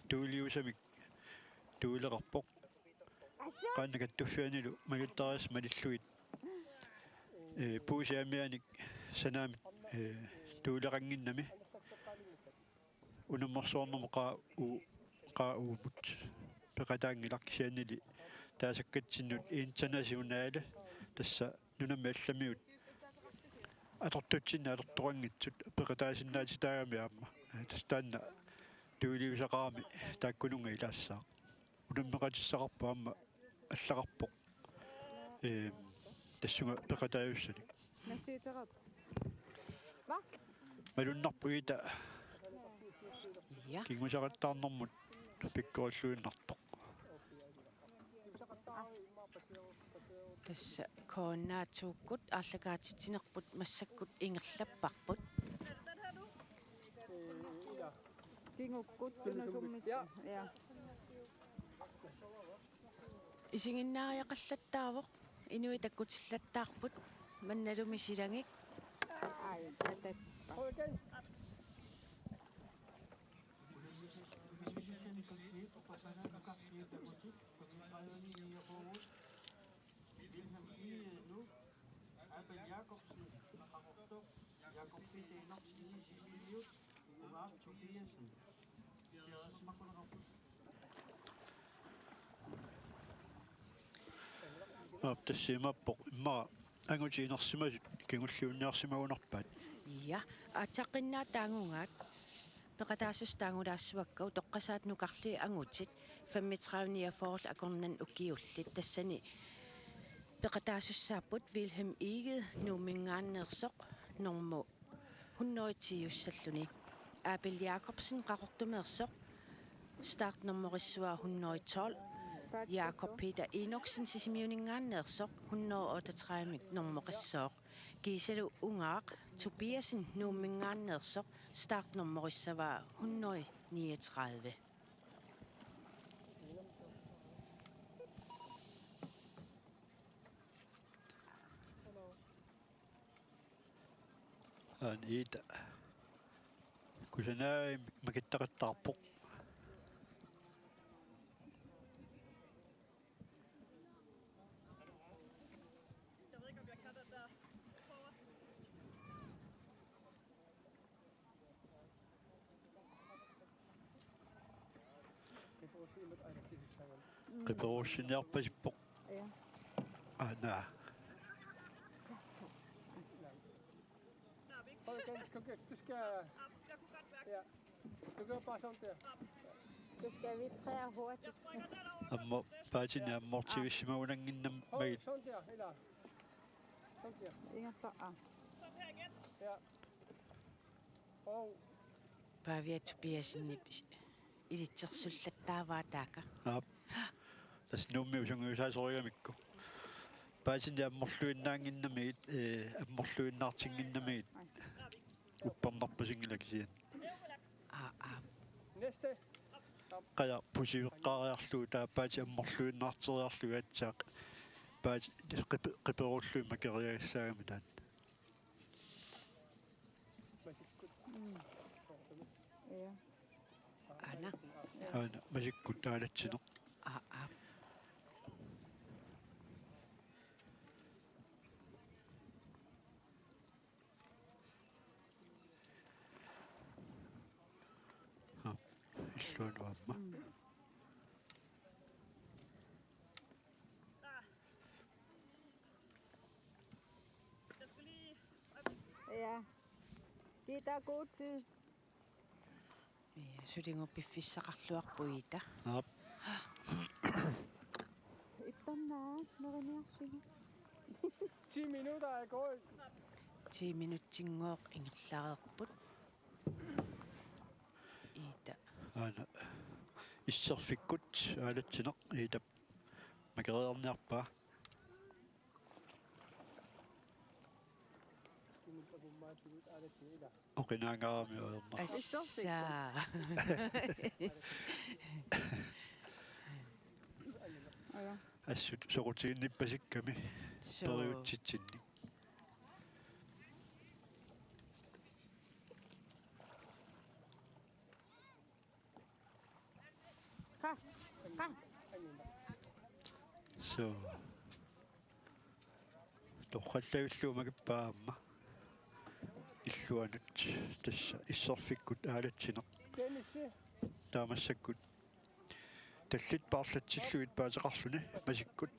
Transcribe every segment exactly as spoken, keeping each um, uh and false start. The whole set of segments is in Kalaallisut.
tuiliusamik tuileqarpoq. Qaannat kattuffiannilu malittariassat malillugit, ee, puusit aamiaanik sanaamik, ee, tuileqannginnami unammersuarnermut qaa-, u-, qaa-, uumut peqataanngilaq, kisiannili taasakkatsinnut internationale, tassa nunami allamiut atortutsinni atortoqanngitsut peqataasinnaatitaagami aamma. Ee, tassa taanna tuiliusaqarami taakkununnga ilaassaaq. Unammeqatissaqarpoq aamma allaqarpoq, ee, tassunga peqataajussanik. Nassiuteqarpoq. Hva? Malunnarpoq Ida. Ja. Kingusaqattaarnermut pikkorilluinnartoq. Tassa K N R to-kkut aallakaatitsinerput massakkut ingerlapparput. Kingukkut tunusummit. Ja. Ja. Isiginnaariaqallattaavoq, inuit takkutillattaarput, mannalumi silagik. Ai, atat. Abel Jakobsen, Qaqortoq, Jakob Peter Enoksen, Sisimiut, Unaap Tobiassen. Aap, tassa imaappoq, immaqa angutit inersimasut kingulliunniarsimagunarpaat. Ja, aatsaqqinnaat taanngugaat. Peqataasussat taanngulaassavakka, utoqqasaat nukarliit angutit femogtredive niogfyrre akornanni ukiullit, tassani peqataasussaapput Wilhelm Egede Nuumminngaanneersoq normu hundrede ti-ussalluni, Abel Jakobsen Qaqortumeersoq startnummerissavaa hundrede tolv, Jakob Peter Enoksen Sisimiuninngaanneersoq hundrede otteogtredive-mik normoqassooq, kiisalu Unaap Tobiassen Nuumminngaanneersoq startnummerissavaa hundrede niogtredive. Aana Ida. Kusanaavi makittaqattaarpoq. Qiperuussiniarpasippoq. Ja. Aana. Hold igen, kom igen. Du skal... Ja. Du gør bare sådan der. Du skal vibrere hurtigt. Ammo, paatini ammoortivissimagunannginnami. Hold sådan der, eller... Sådan der. Ingerlaqqaa. Ja. Pavia Tobiassenip ilitsersullattaavaa taaka. Aap. Tassa Nuummiut sungiusaasorigamikku. Paatini ammorluinnaannginnamigit, ee, ammorluinnaartinnginnamigit. Uppernarpasinngilaq kisianni. Aa, aa. Næste. Qaja pusiveqqaariarlugu taava paati ammorluinnaarteriarlugu aatsaat. Paati qipe-, qiperuullugit makeriagassaagami taanna. Mm. Ja. Aana. Aana, masikkut aalatsineq. Aa, aa. Aa, illuanut aamma. Mm. Ja. Giv dig god tid. Ja, sulinngup piffissaqarluarpoq Ida. Aap. Ippannaaq, neriniarsigu. Ti minutter er gået. Ti minutsinngooq ingerlareerput. Ida. Aana. Isserfikkut aalatsineq Ida. Makeriarniarpaa. Oqinaangaarami ajornarpoq. Assa. Aja. Assut soqutiginnippasikkami. Suu. Periutsitsinnik. So. Torrallavillugu makippaa aamma. Illuanut tassa isserfikkut aalatsineq. Taava massakkut tallit paarlatsillugit paaseqarluni masikkut.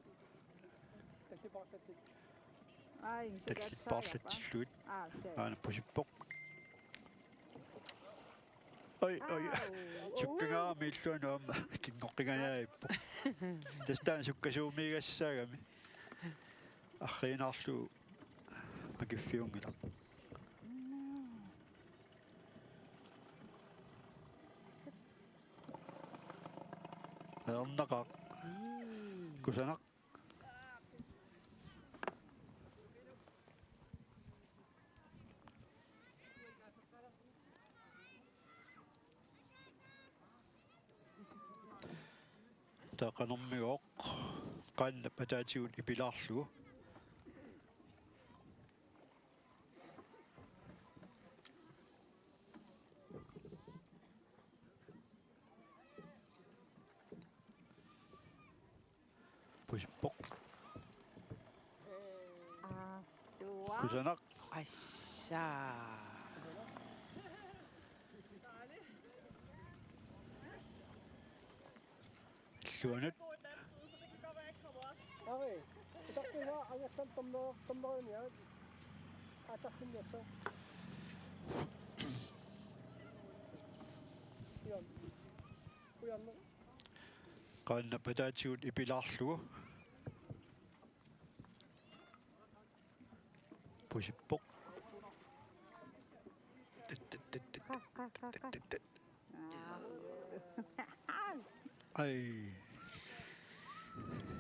Ai, tallit paarlatsillugit. Aana pusippoq. Oi, oi. Au. Sukkangaarami illuanut aamma kingoqqingajaarippoq. Tassa taanna sukkasuumiigassaagami. Arriinaarlugu makiffiunngilaq. Ajornaqaaq. Kusanaq. Taava qanormigooq, qaannap ataatigut ipilaarlugu. Pusippoq. Assua. Kusanaq. Assaa. Illuanut. Ari, utaqqinaa angerlam tommer-, tommeruniaat. Atarfinniassoo. Ujan. Ujanneq. Qaannap ataatigut ipilaarlugu. Pusippoq. Ai.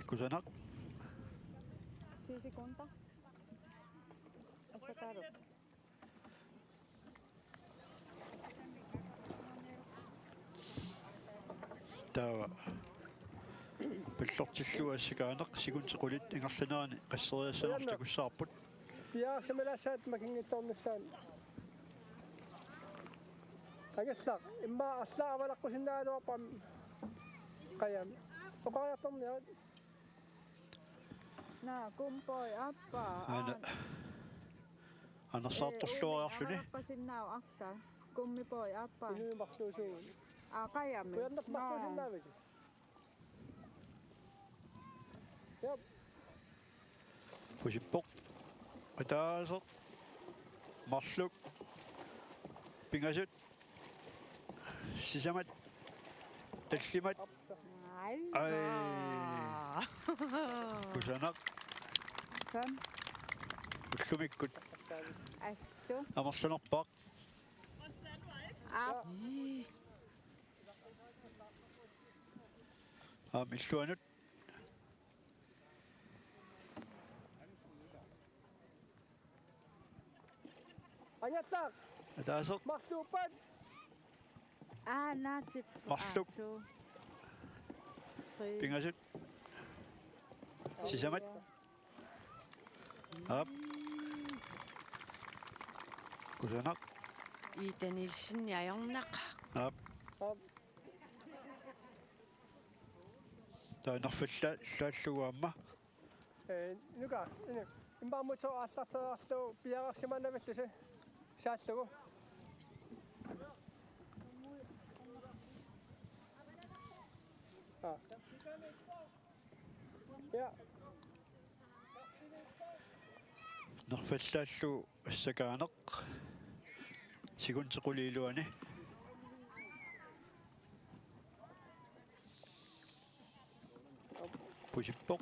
Kusanaq. Ti sekunder. Assakaalu. Taava. Pallortillugu assakaaneq, sekundit qulit ingerlaneranni qasseriassanersoq takussavarput. Piaarsimalaassaat makinngitsoornissaat. Angerlaq, immaqa arlaat avalaqqusinnaagaluarpat qajami. Oqariartorniarit. Naa, kummippoq aappaa. Aana. Aana. Anersaartorluariarluni. Ee, avalaqqusinnaavoq arlaat. Kummippoq aappaa. Inuit marluusuugut. Aa, qajami. Qujanaq marluusinnaavisi. Jep. Pusippoq. Ataaseq. Marluk. Pingasut. Sisamat. Tallimat. Ai. Ai. Aa. Kusanaq. Fem. Ullumikkut. Assu. Amerlanerpaaq. Aap. Aamma illuanut. Angerlaq. Ataaseq. Marluuppat. Aa, naatip. Marluk. Aa, to. Tre. Pingasut. Sisamat. Fire. Aap. Kusanaq. Ida Nielsen ajornaq. Aap. Aap. Taava nerfallaallugu aamma. Ee, nuka, inu, immaqa motor aallarteriarlugu piareersimaannavillusi saallugu. Aa. Ja. Nerfallaallugu assakaaneq. Sekundit qulit iluanni. Pusippoq.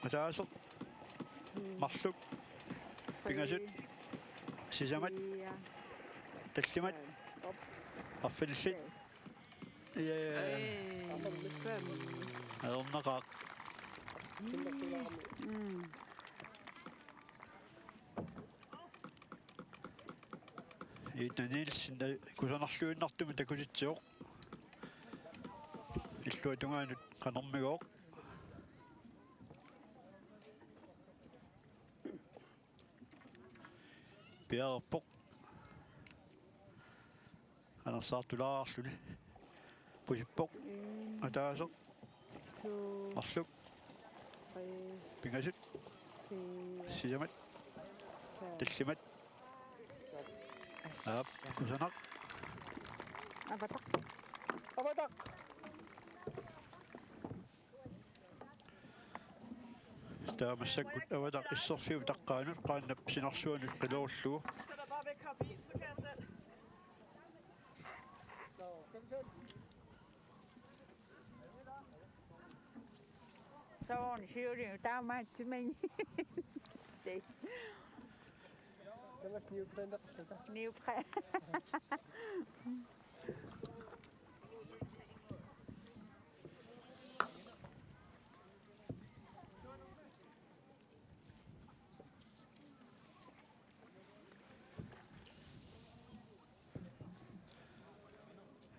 Ataaseq. Marluk. Pingasut. Sisamat. Tallimat. Arfinillit. Ee. Ajornaqaaq. Mm. Ida Nielsen, ee, kusanarluinnartumik takutitsivoq. Illuatungaanut qanormigooq. Piareerpoq. Anersaartulaarluni. Pusippoq. Ataaseq. Two. Marluk. Three. Pingasut. Fire. Sisamat. Five. Tallimat. Aap, kusanaq. Avataq. Avataq. Taava massakkut Avataq isserfiup taqqaanut qaannap sinarsuanut qilerullugu. Soorlu siulliup taamaattumik. Se. Tamassi neopræneqarluta. Neopræn.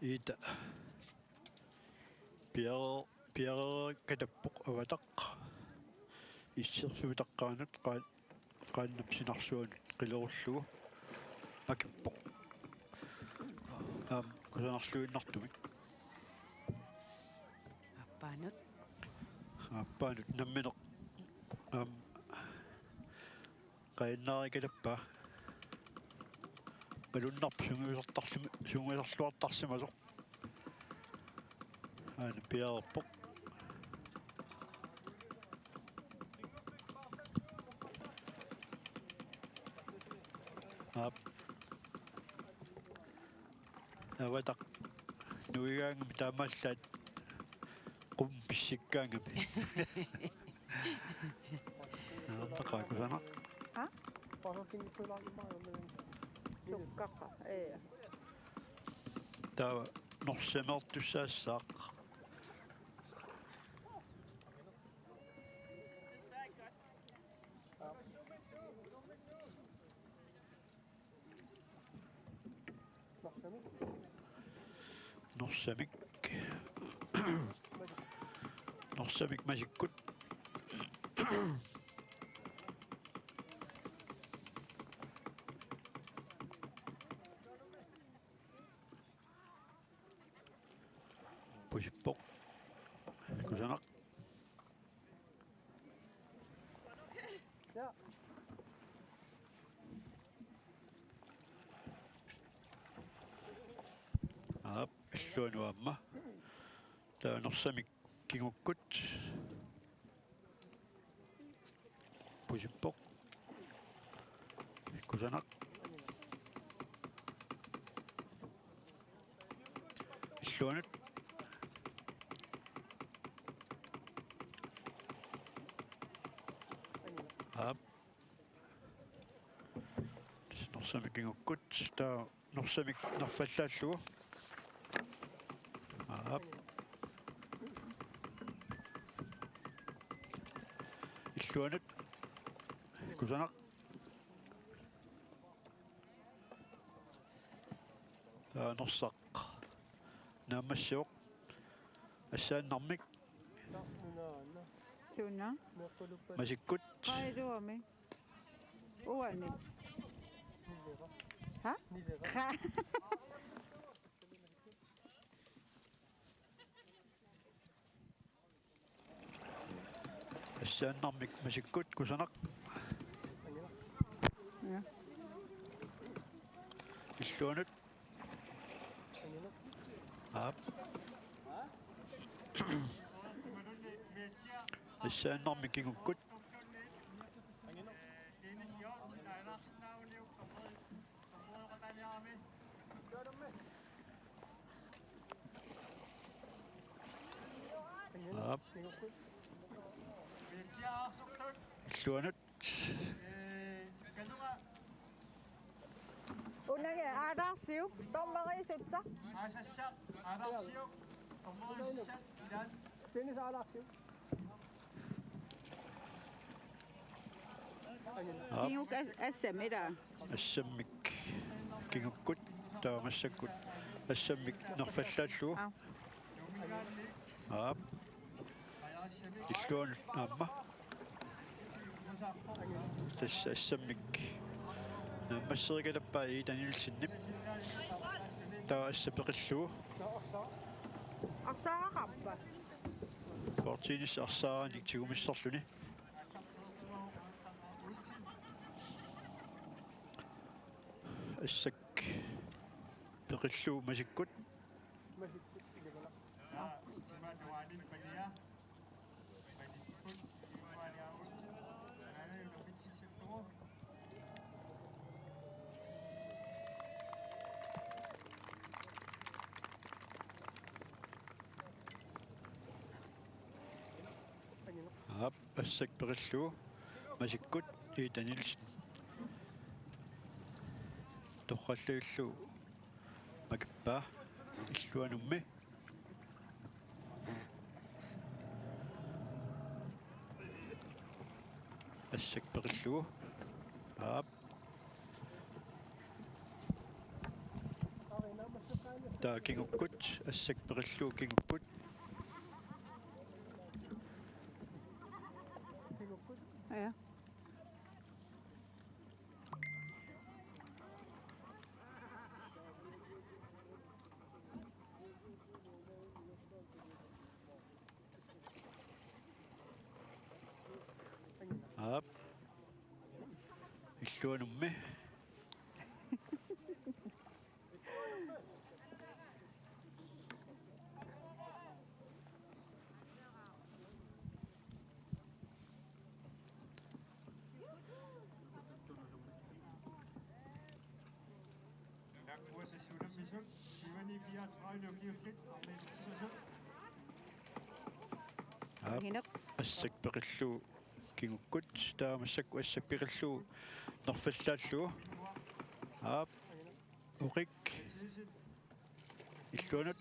Iita. Piare-, piareerakatappoq Avataq. Isserfiup taqqaanut qaa-, qaannap sinarsuanut qilerullugu. Makippoq. Aamma kusanarluinnartumik. Aappaanut. Aappaanut nammineq. Aamma. Qajannaarikatappaa. Malunnarpoq sungiusartarlima-, sungiusarluartarsimasoq. Aana piareerpoq. Aap. Avataq nuigaangami taamaallaat qummi pissikkaangami. Avataq kusanaq. Ha? Sukkaqaaq, ee. Taava norsameertussaassaaq. Norsamik. Norsamik. Norsamik masikkut. Pusippoq. Kusanaq. Ja. Aap, illuanut aamma. Taava Norsamik kingukkut. Pusippoq. Kusanaq. Illuanut. Aap. Norsamik kingukkut. Taava Norsamik nerfallaallugu. Aap. Illuanut. Kusanaq. Taava Norsaq naammassivoq. Assaannarmik. Suna. Masikkut. Qailuami. Uani. Ha? Qa-. Assaannarmik masikkut kusanaq. Ja. Illuanut. Aap. Assaannarmik kingukkut. Aap. Illuanut. Unangi aalaarsiuk, dommeriissussaq. Dennis aalaarsiuk. Aap. Kinguk as-, assammik ilaa. Assammik kingukkut, taava massakkut assammik nerfallaallugu. Aa. Aap. Illuanut aamma. Tassa assammik naammasserikalappai Danielsenip. Taava assap peqillugu. Arsaaraqarpa? Bordtennis arsaaraanni tigumisarluni. Assak peqillugu masikkut. Aap, assak peqillugu masikkut Ida Nielsen. Torrallagillu makippaa illuanummi. Assak peqillugu. Aap. Taava kingukkut, assak peqillugu kingukkut. Ja. Aap. Illuanummi. Aap, Hineq. Assak peqillugu kingukkut, taava massakkut assak peqillugu nerfallaallugu. Aap, Oqik. Illuanut.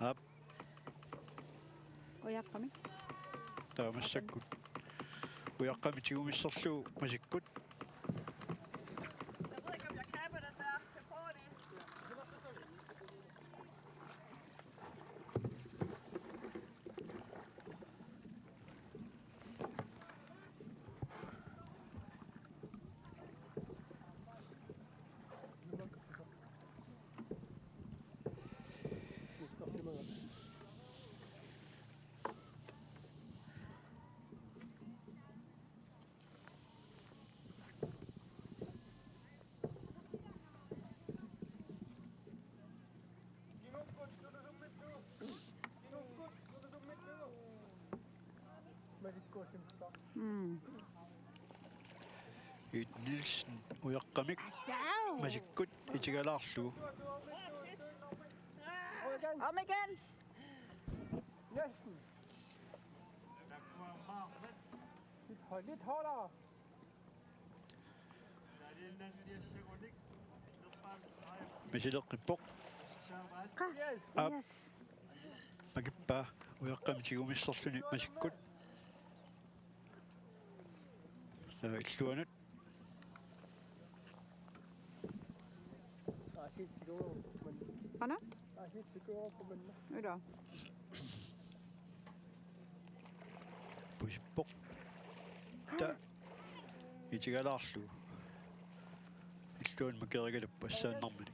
Aap. Ujaqqamik. Taava massakkut. Ujaqqamik tigumisarlugu masikkut. Mm. Ida Nielsen Ujaqqamik. Asau. Masikkut itigalaarlugu. Om igen. Næsten. Lidt højt, lidt højere. Misileqqippoq. Aap. Yes. Makippaa Ujaqqamik tigumisarluni masikkut. Taava illuanut. Qana? Ila. Pusippoq. Taava itigalaarlugu. Illuanut makerigalappoq assaannarmini.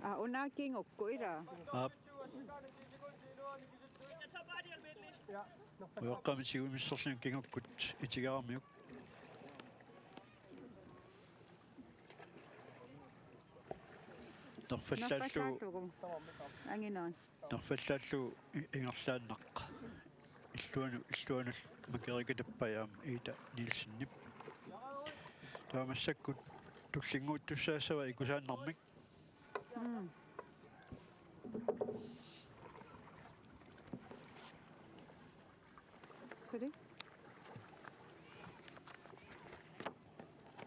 Aa, una kingukkut ila. Aap. Ujaqqamik tigumisarluni kingukkut itigaramiuk. Nerfallaallugu. Nerfallaallugu. Anginerit. Nerfallaallugu i-, ingerlaannaq. Illuanut, illuanut makerigalappai aamma Ida Nielsenip. Taava massakkut tullinnguuttussaassavaat ikusaannarmik. Mm. Sorry.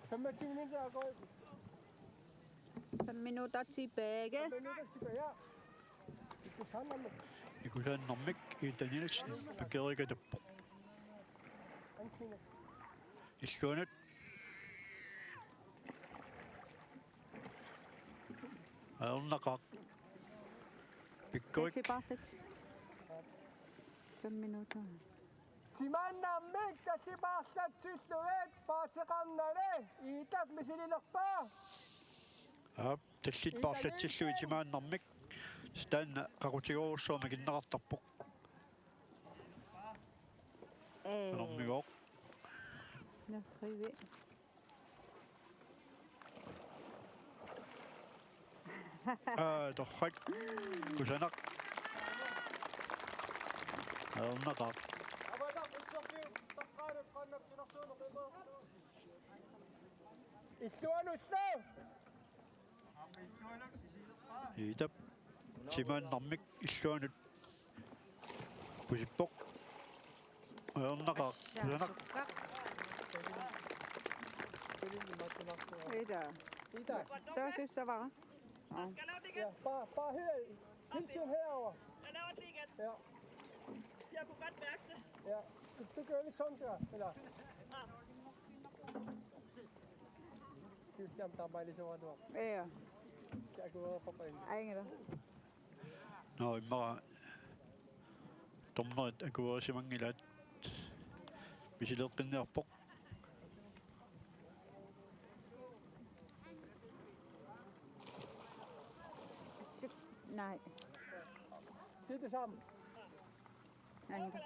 Femogtyve minutter er gået. Fem minutter tilbage. Fem minutter tilbage, ja. Ikusaannarmik. Ikusaannarmik Ida Nielsen makerigalappoq. Illuanut. Ajornaqaaq. Pikkorik. Tallipaarlatit. Fem minutter. Timaannarmik tallipaarlatsillugit paateqarnani Iitap misililerpaa. Aap, tallit paarlatsillugit timaannarmik. Taanna qaqutigoorujussuaq makinnaqartarpoq. Ee. Qanormigooq. Nerrivi. Aa, torrak. Kusanaq. Ajornaqaaq. Illuanullu. Iitap timaannarmik illuanut pusippoq. Ajornaqaaq. Assa, kusanaq. Sukka. Ida. Ida. Taasissavara. Ja, bare, bare her. Hele tiden herover. Jeg laver den lige igen. Ja. Jeg kunne godt mærke det. Ja. Du, du gør lidt sådan der, eller? Siulliam taamaalisoraluaq. Ja. Takuara papain. Aingera. Nå, immaqa dommerit akuerisimanngilaat, misileeqqinniarpoq. Assut, nej. Det er det samme. Aingera.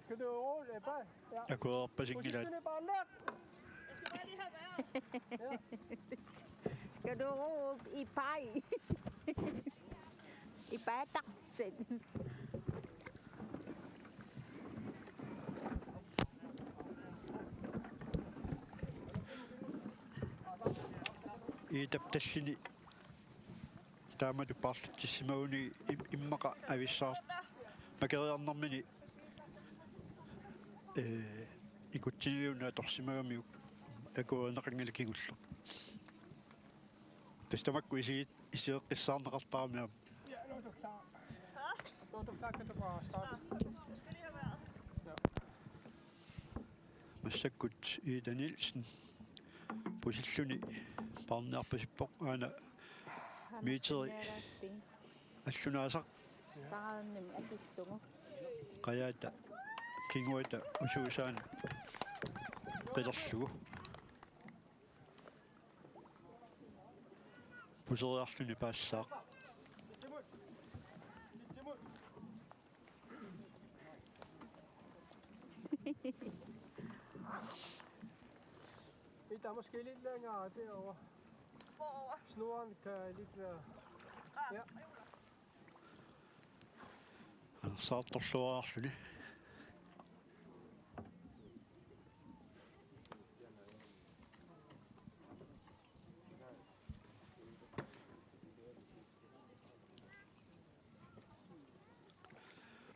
Skal du rulle, Ebba? Ja. Akuerpasingilaat. Husk, det er bare let. Jeg skal bare lige have vejret. Ja. Skal du rulle i pej? I pej, tak. Iitap tallini. Taamatut paarlatsissimaguni im-, immaqa avissaartoq makeriarnermini, ee, ikutsiniluunniit atorsimagamiuk akuerineqanngilaq kingulleq. Tassa tamakku isigit-, isigeqqissaarneqartarami aamma. Ja, nu er du klar. Nu er du klar, kan du bare starte. Ja. Massakkut Ida Nielsen pusilluni paarniarpasippoq, aana meteri allunaasaq. Paarnimmi akitsugu. Qajaata kinguata usuusaanut qilerlugu. Puseriarluni paassaaq. Ida, måske lidt længere derovre. Snoren kan lidt være... Ja. Anersaartorluaraarluni.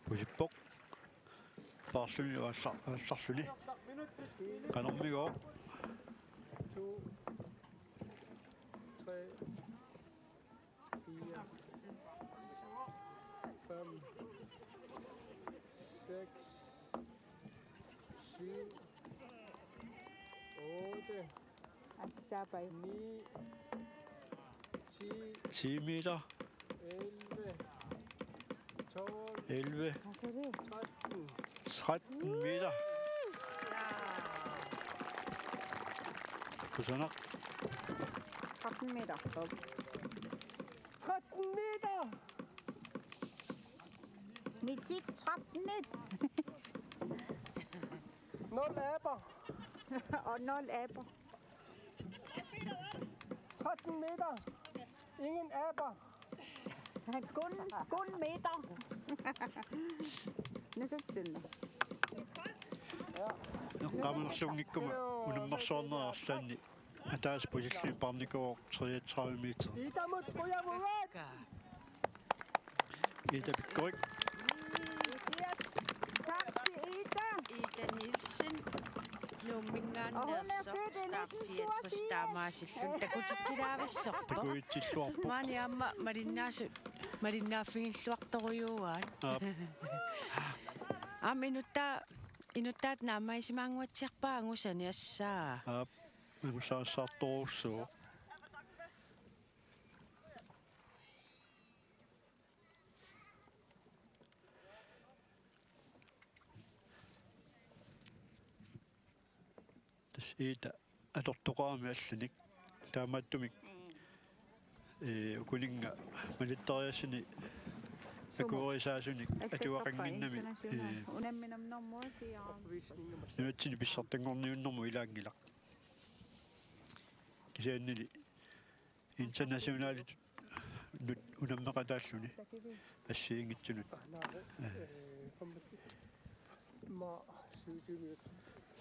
Pusippoq. Paarluni aallar-, aallarluni. Qanormigooq? To, tre, fire, fem, seks, syv, otte, Assaapai. Ni, ti, ti meter. Elleve, tolv, elleve. Hvad sagde du? Tretten. Tretten meter. Kusanaq. Tretten meter. Op. Tretten meter. Ni, ti, tretten, nitten. Nul aber. Og nul aber. Tretten meter. Ingen aber. Kun, kun meter. Nusutsinna. Ja. Eqqaamanerlunngikkuma unammersuarneq arlaanni ataaseq pusilluni paarnikuuvoq treogtredive meter. Idamut qujavugut. Ida Pikkorik. Vi siger tak til Ida. Ida Nielsen. Og hun er født i nitten toogfirs. Nuumminngaanneersoq, taamaasilluni takutitsilaavissorpoq. Takutitsilluarpoq. Maani aamma malinnaasut, malinnaaffigilluartorujuuaat. Aap. Aamma inuttaa-, inuttaata naammagisimannguatsiarpaa angusani, assaa. Aap. Angusaqartorujussuuvoq. Tassa Iita atortoqarami allanik. Taamaattumik, ee, ukuninnga malittariassani akuerisaasunik atuaqannginnami, ee, unamminamnermut, ee, nunatsinni pissartanngorniunnermut ilaanngilaq. Kisiannili internationalit nut unammeqataalluni assigiinngitsunut. Ee.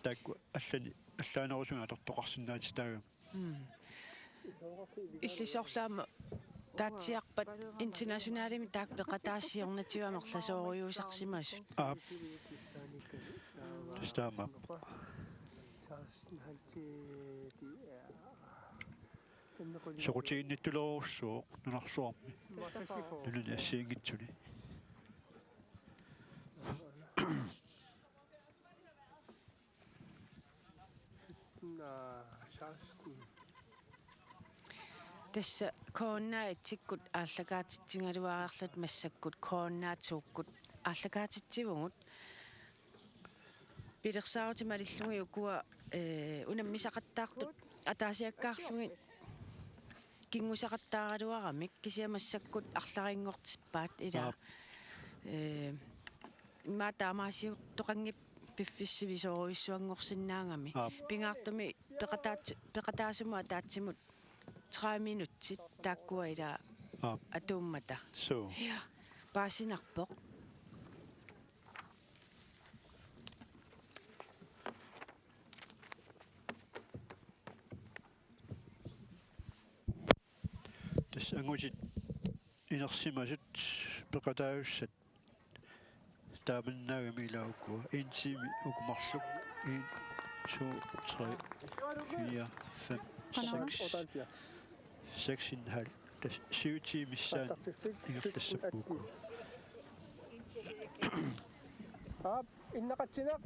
Taakku allani, allaanerusumik atortoqarsinnaatitaagami. Mm. Illit soorlu aamma taatsiarpat internationalimik taakku peqataassiornativut amerlasoorujussuusarsimasut. Aap. Tassa taamaappoq. Soqutiginnittulerujussuuvoq nunarsuarmi. Nunani assigiinngitsuni. Tassa K N A et-ikkut aallakaatitsigaluariarluta massakkut K N A to-kkut aallakaatitsivugut. Pilersaarutit malillugit ukua, ee, unammisaqattaartut ataasiakkaarlugit kinngusaqattaaraluaramik, kisianni massakkut arlalinngortippaat ilaa. Aap. Ee, immaqa taamaasiortoqanngippat piffissaq sivisoorujussuanngorsinnaagami. Aap. Pingaartumik peqataat-, peqataasumut ataatsimut tredive minutsit taakkua ilaa. Aap. Atuummata. Suu. Ja. Paasinarpoq. Tassa angutit inersimasut peqataasussat taamannaagami ilaa ukua. En time uku marluk. En, to, tre, fire, fem, seks. Seks en halv. Tassa syv timer missaani ingerlassappat uku. Aap, innaqatsineq.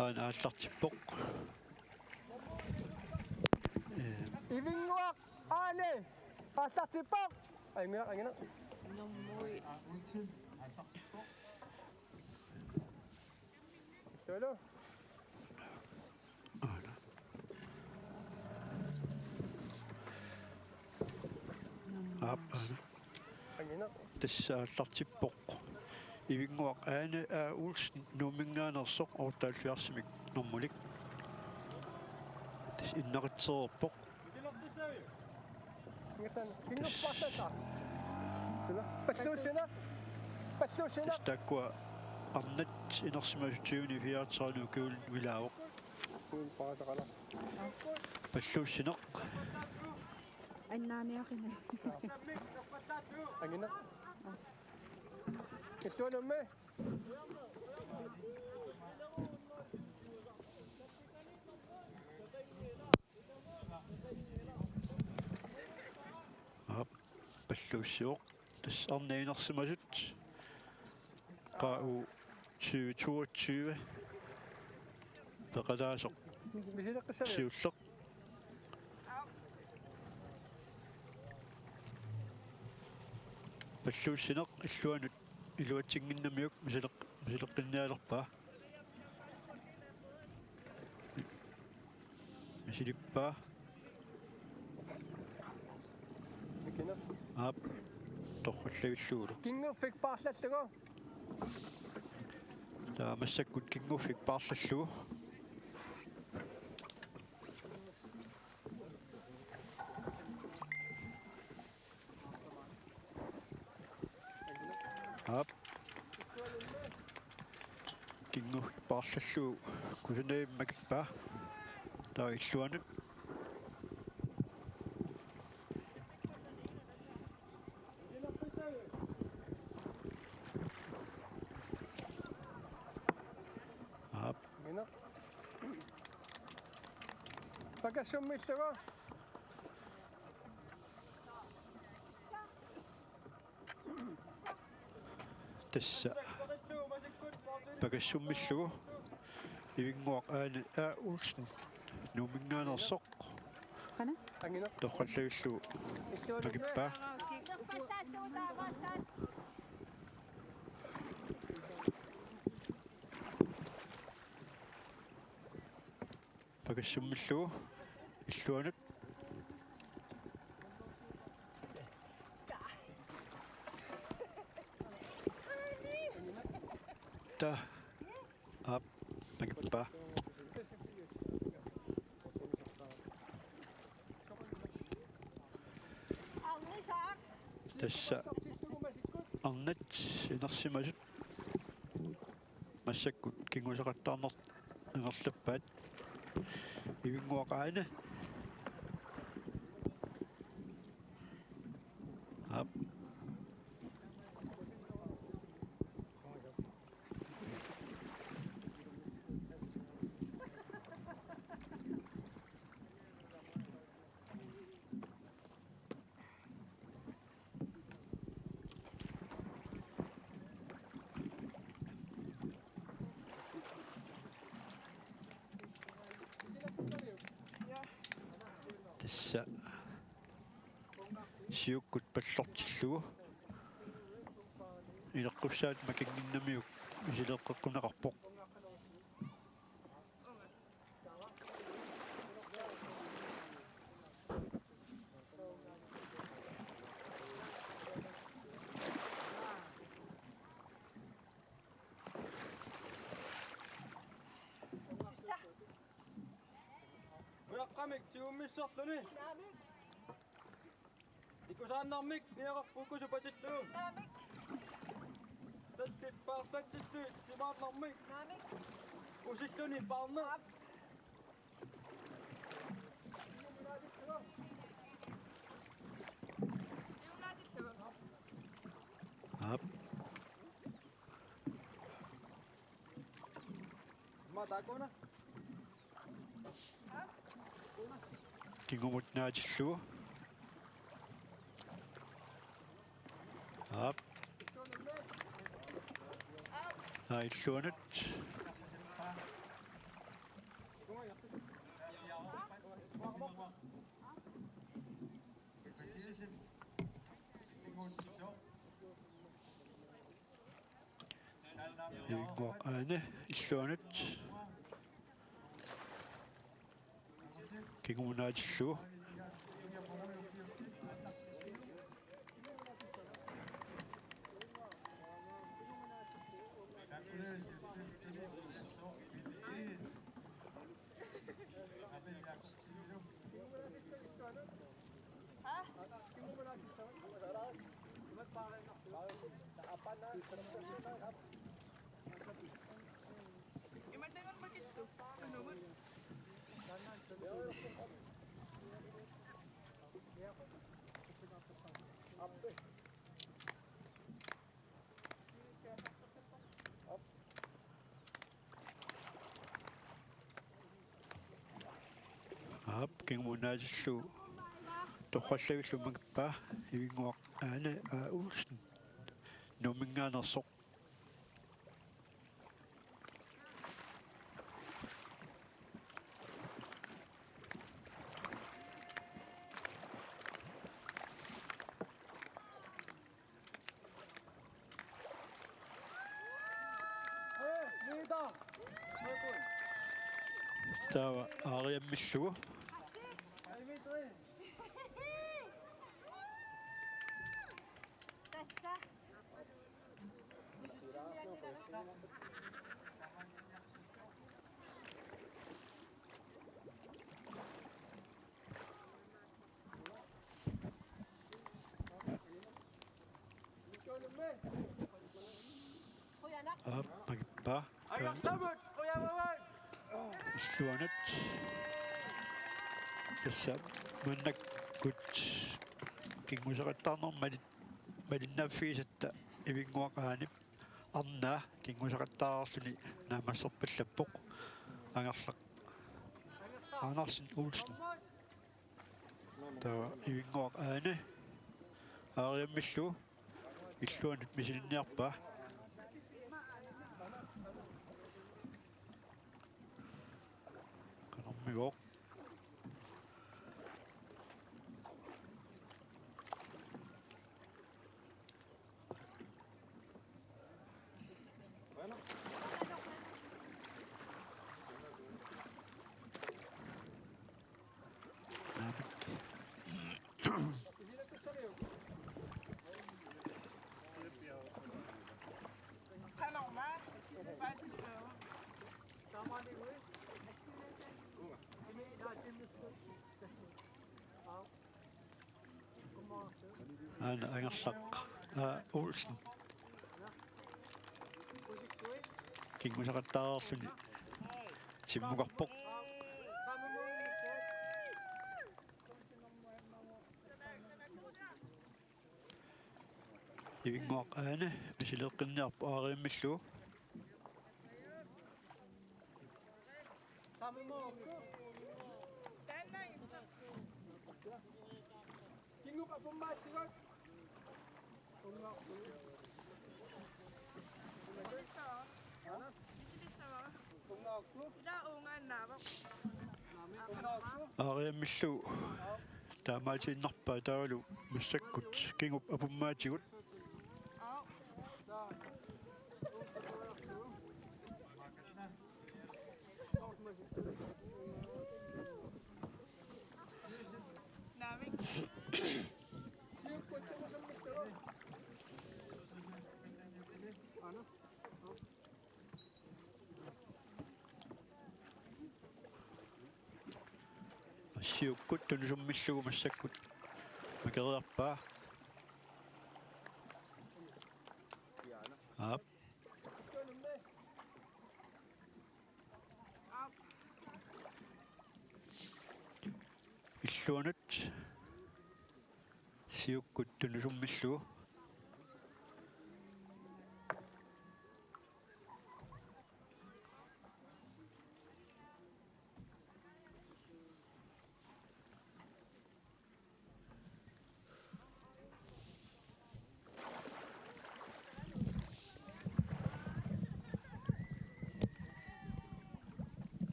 Aana aallartippoq. Ee. Ivinnguaq Aane aallartippoq. Angineq, angineq. Nummeri. Solo. Aap, aana. Tassa aallartippoq. Ivinnguaq Aane A. Olsen Nuumminngaanneersoq otteoghalvfjerdsimik normulik. Tassa innaqitsereerpoq. Tassa taakkua arnat inersimasut tyveni fireogtredive ukiulinni ilaavoq. Palluussineq. Annaaniaqina. Angineq. Illuanummi. Aap, palluussivoq. Tassa arnat inersimasut. Q U tyve toogtyve. Peqataasoq. Siulleq. Palluussineq illuanut iluatsinnginnamiuk misileq-, misileqqinnialerpaa. Misilippaa. Aap, torrallagillugulu. Kinguffik paarlallugu. Taava massakkut Kinguffik paarlallugu. Aap. Kinguffik paarlallugu kusanagimmat akippaa. Taava illuanut. Aap. Pakassummillugu. Tassa Pakassummillugu Ivinnguaq Aane A. Olsen Nuumminngaanneersoq. Qana? Torrallavillugu makippaa. Pakassummillugu illuanut. Ta. Aap, makippaa. Tassa arnat inersimasut massakkut kinngusaqattaarneq ingerlappaat. Ivinnguaq Aane. Aap. Tassa siukkut pallortillugu ileqqussaat makinnginnamiuk misileeqqeqquneqarpoq. Ujaqqamik tigummissarluni. Ikusaannarmik niaqarput uku supatillugu. Naamik. Tallit paarlatsillugit timaarnarmik. Naamik. Usilluni paarneq. Aap. Aap. Ima taakuna. Kingumut naatillugu. Aap. Naa illuanut. Ivinnguaq Aane illuanut. Kingumut naatillugu. Aap, kingumut naatillugu torrallavillugu makippaa, Ivinnguaq Aane A. Olsen Nuumminngaanneersoq. Taava aariammillugu. Tassa. Aap, makippaa. Illuanut. Tassa maannakkut kinngusaqattaarneq mali-, malinnaaffigisatta Ivinnguaq Aanep arnaa kinngusaqattaarluni naammasserpallappoq Angerlaq Andersen Olsen. Taava Ivinnguaq Aane aariammillugu illuanut misilinniarpaa. Ivoq. Aana Angerlaq, aa, Olsen. Kingusaqattaarluni timmukarpoq. Ivinnguaq Aane misileeqqinniarpoq aariammillugu. Aariammillugu taamaatiinnarpaa taavalu massakkut kingup apummaatigut. Siukkut tunusummillugu massakkut makeriarpaa. Aap. Illuanut siukkut tunusummillugu.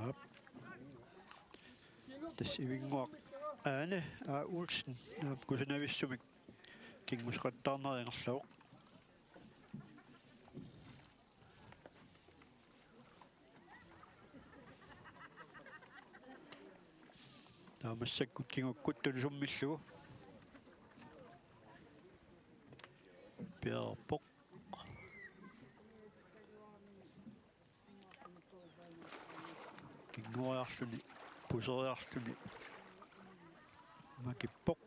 Aap. Tassa Ivinnguaq Aane A. Olsen, aap, kusanavissumik kingusaqattaarnera ingerlavoq. Taava massakkut kingukkut tunusummillugu. Piareerpoq. Kinngoriarluni, puseriarluni makippoq.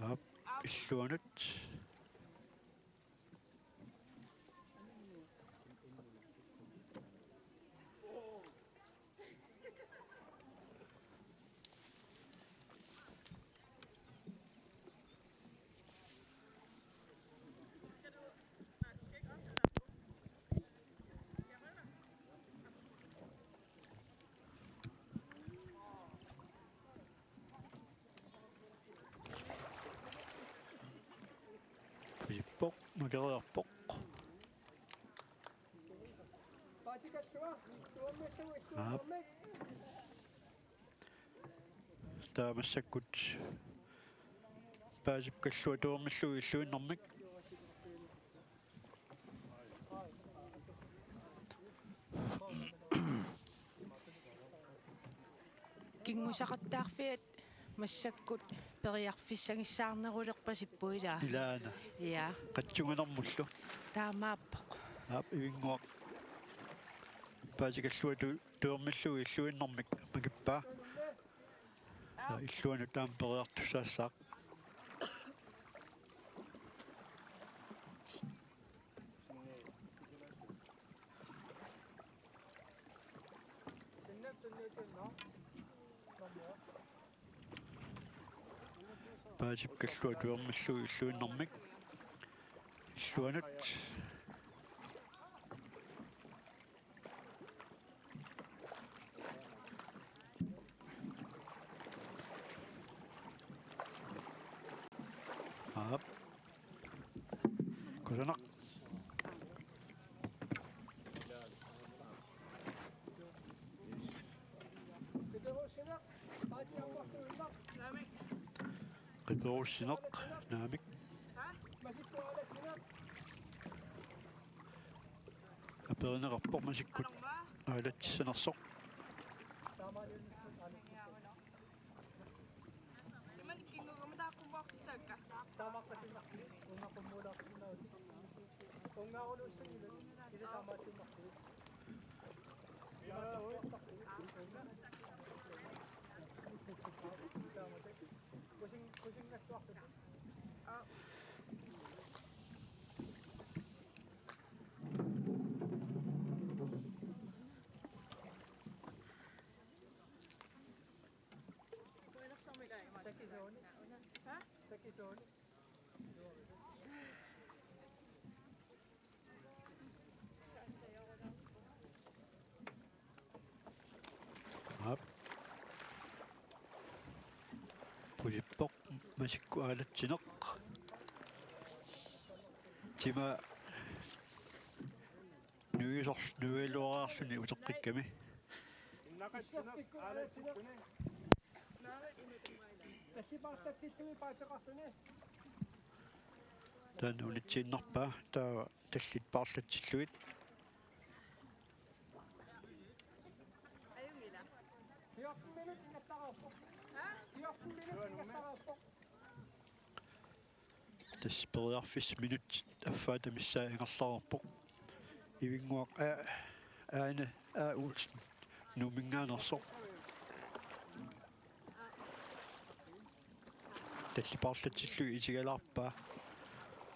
Aap, illuanut. Pisippoq, makeriarpoq. Aap. Taava massakkut Paasip Kallua tuermillugu illuinnarmik. Kingusaqattaarfiat massakkut periarfissagissaarnerulerpasippoq, ilaa? Ilaana. Ja. Qatsunganermullu. Taamaappoq. Aap, Ivinnguaq Paasip Kallua tu-, tuermillugu illuinnarmik makippaa. Aa, illuanut taama periartussaassaaq. Paasip Kallua tuermillugu illuinnarmik. Illuanut. Tanak. Qiperussinaq naamik. Aperineqarpoq masikkut aalatsissanersoq. Imanikkinngugama taaqqumoortissaakka. Aap. Pusippoq masikkut aalatsineq. Tima nuisor-, nuiluariarluni uteqqikkami. Taanna unitsiinnarpaa, taava tallit paarlatsillugit. Tassa periarfissat minutsit affaata missaa ingerlareerpoq. Ivinnguaq A-, Aane A. Olsen Nuumminngaanneersoq. Tallit paarlatsillugit isigalaarpaa.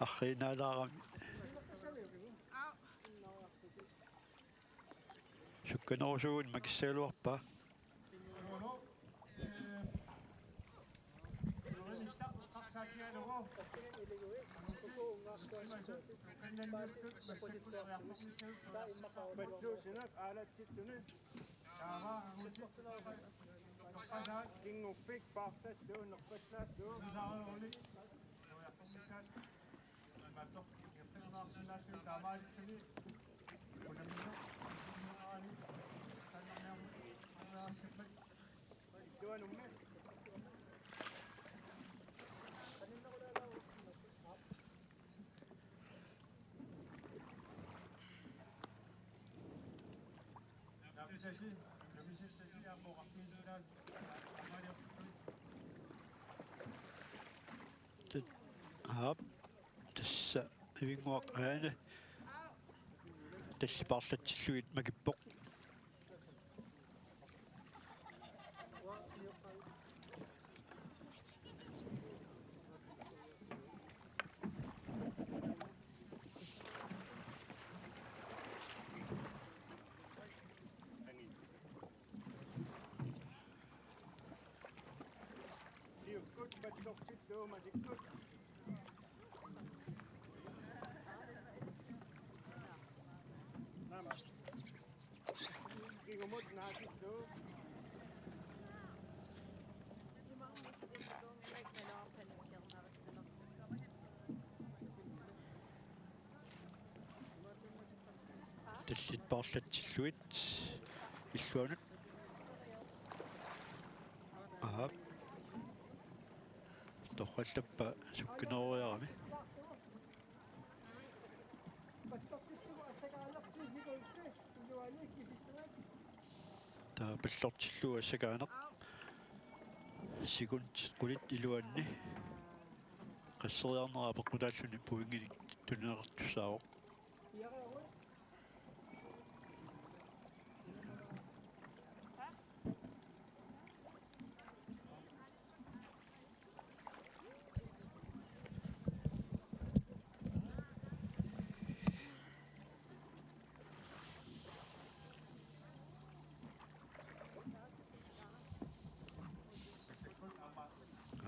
Arriinaalaarami. Sukkanerusuugunik makissagaluarpaa. Kinguffik paarsallugu nerpallaassuugut. Aap, tassa Ivinnguaq Aane tallit paarlatsillugit makippoq. Siukkut, mattortittuumasikkut. Naamik. Kingumut naakittuuvoq. Tallit paarlatsillugit illuanut. Aap. Torrallappa sukkaneroriarami. Taava pallortillugu assakaaneq. Sekundit qulit iluanni qasseriarnera apeqqutaalluni pointinik tunineqartussaavoq.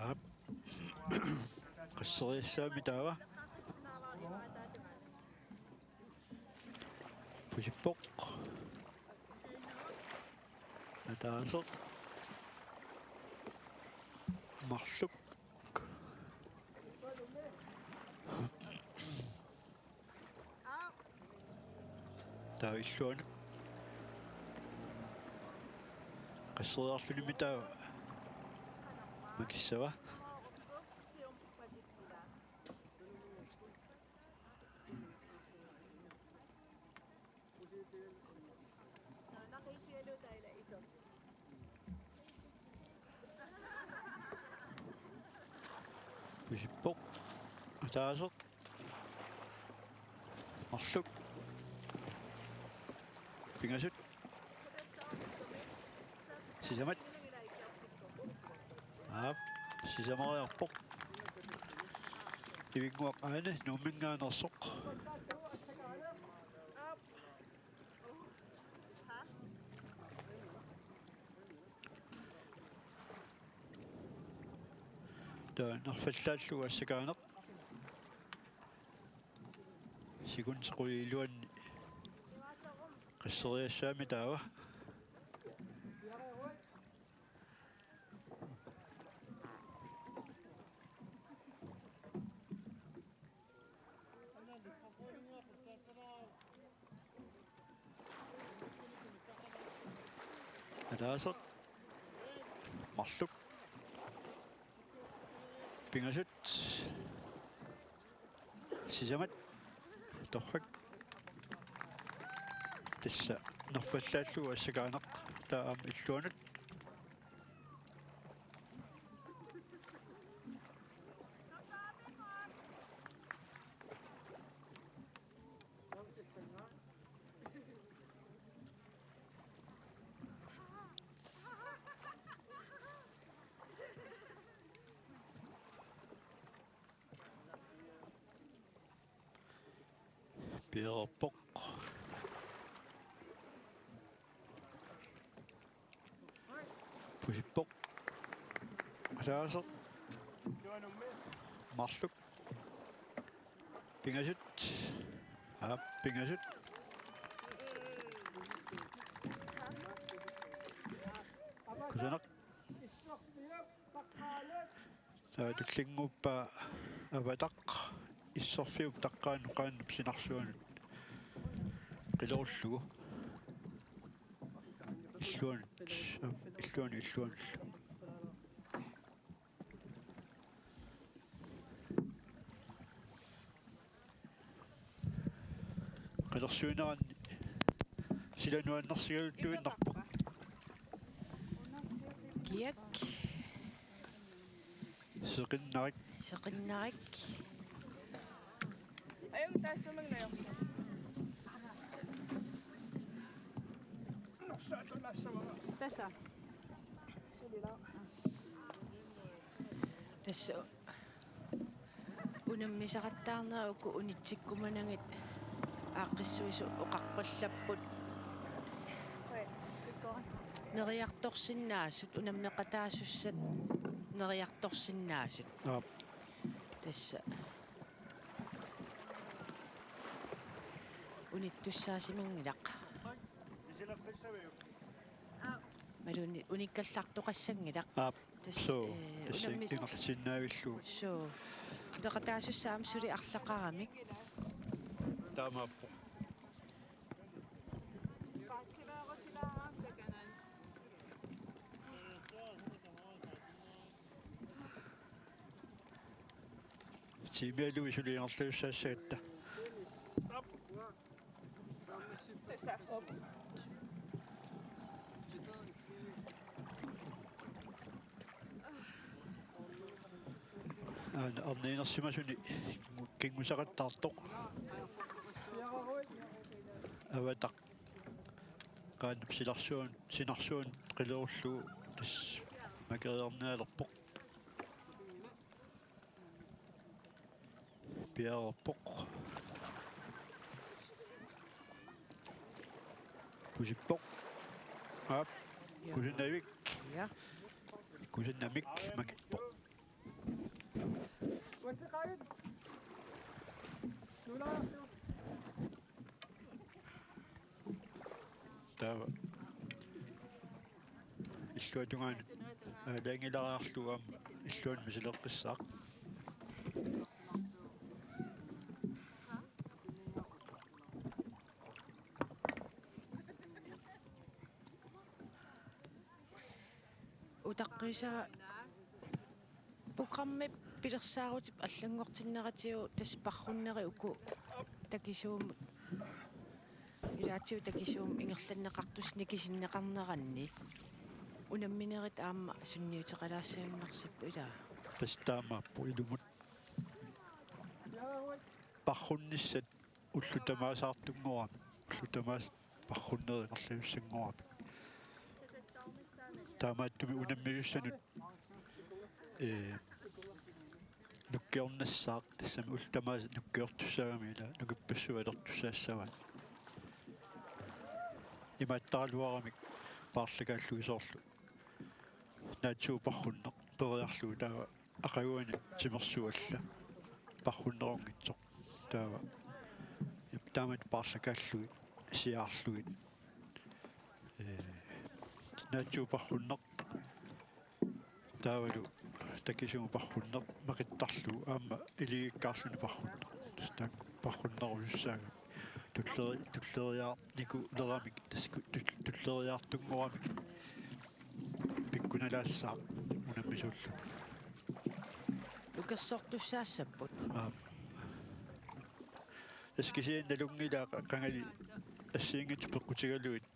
Aap. Qasseriassaammi taava. Pusippoq. Ataaseq. Marluk. Taava illuanut. Qasseriarlunimi taava makissava. Pusippoq. Ataaseq. Marluk. Pingasut. Sisamat. Aap, sisamariarpoq. Ivinnguaq Aane Nuumminngaanneersoq. Taava nerfallaallugu assakaaneq. Sekundit qulit iluanni qasseriassaammi taava. Ataaseq. Marluk. Pingasut. Sisamat. Torrak. Tassa nerfallaallugu assakaaneq. Taava aamma illuanut. Piareerpoq. Pusippoq. Ataaseq. Marluk. Pingasut. Aap, pingasut. Kusanaq. Taava tullinnguuppaa Avataq isserfiup taqqaannut qaannap sinarsuanut qilerullugu. Illuanut, illuanut, illuanut. Qilersuineranni sila nuannersigaluttuinnarpoq. Kiak. Seqinnarik. Seqinnarik. Ajunngilaq, tassa manganeq. Tassa. Tassa unammisaqattaarnerat uku unitsikkumanagit aaqqissuisut oqarpallapput. Neriartorsinnaasut, unammeqataasussat neriartorsinnaasut. Aap. Tassa unittussaasimannginnaq. Imaluunniit unikkallartoqassanngilaq. Aap. Tassa, suu, ee, tassa unammis-, ingerlasinnaavillugu. Suu. Peqataasussat aamma suli arlaqaramik. Taamaappoq. Tiimialuit suli ingerlasussaassagatta. Aana arniinersimasuni kingu-, kingusaqattaartoq. Avataq. Qaannap sinarsuan-, sinarsuanut qilerullugu tassa makeriarnialerpoq. Piareerpoq. Pusippoq. Aap. Ja. Kusanavik. Ja. Kusanamik makippoq. Taava. Illuatungaanut aalajangilaariarlugu aamma illuanut misileqqissaaq. Taqqisa programmi pilersaarutip allanngortinneratigut tassa parrunnerit uku takisuumut ilaatigut takisuumut ingerlanneqartussat nikisinneqarneranni unamminerit aamma sunniuteqalaassagunarsipput ilaa. Tassa taamaappoq ilumut parrunnissat ullut tamaasa artunngoramik, ullut tamaasa parrunnerit ingerlajussanngorami. Taamaattumik unammisussanut, ee, nukkiornassaaq tassami ullut tamaasa nukkiortussaagami ilaa nukippassuit atortussaassavaat. Imaattaraluaramik paarlakaallugit soorlu naatsuup parrunneq peeriarlugu taava aqaguani timersuit alla parrunnerunngitsoq. Taava taamatut paarlakaallugit siaarlugit, ee, naatsuup parrunneq taavalu takisuumut parrunneq maqittarlugu aamma iligikkaarluni parrunneq. Tassa taakku parrunnerusussaagami. Tulleri-, tulleriiaarnikuuleramik, tassa ku-, tull-, tulleriiaartunngoramik pikkunalaassaaq unammisuulluni. Nukersortussaassapput. Aap. Tassa kisianni nalunngilaa qa-, qangali assigiinngitsut peqqutigalugit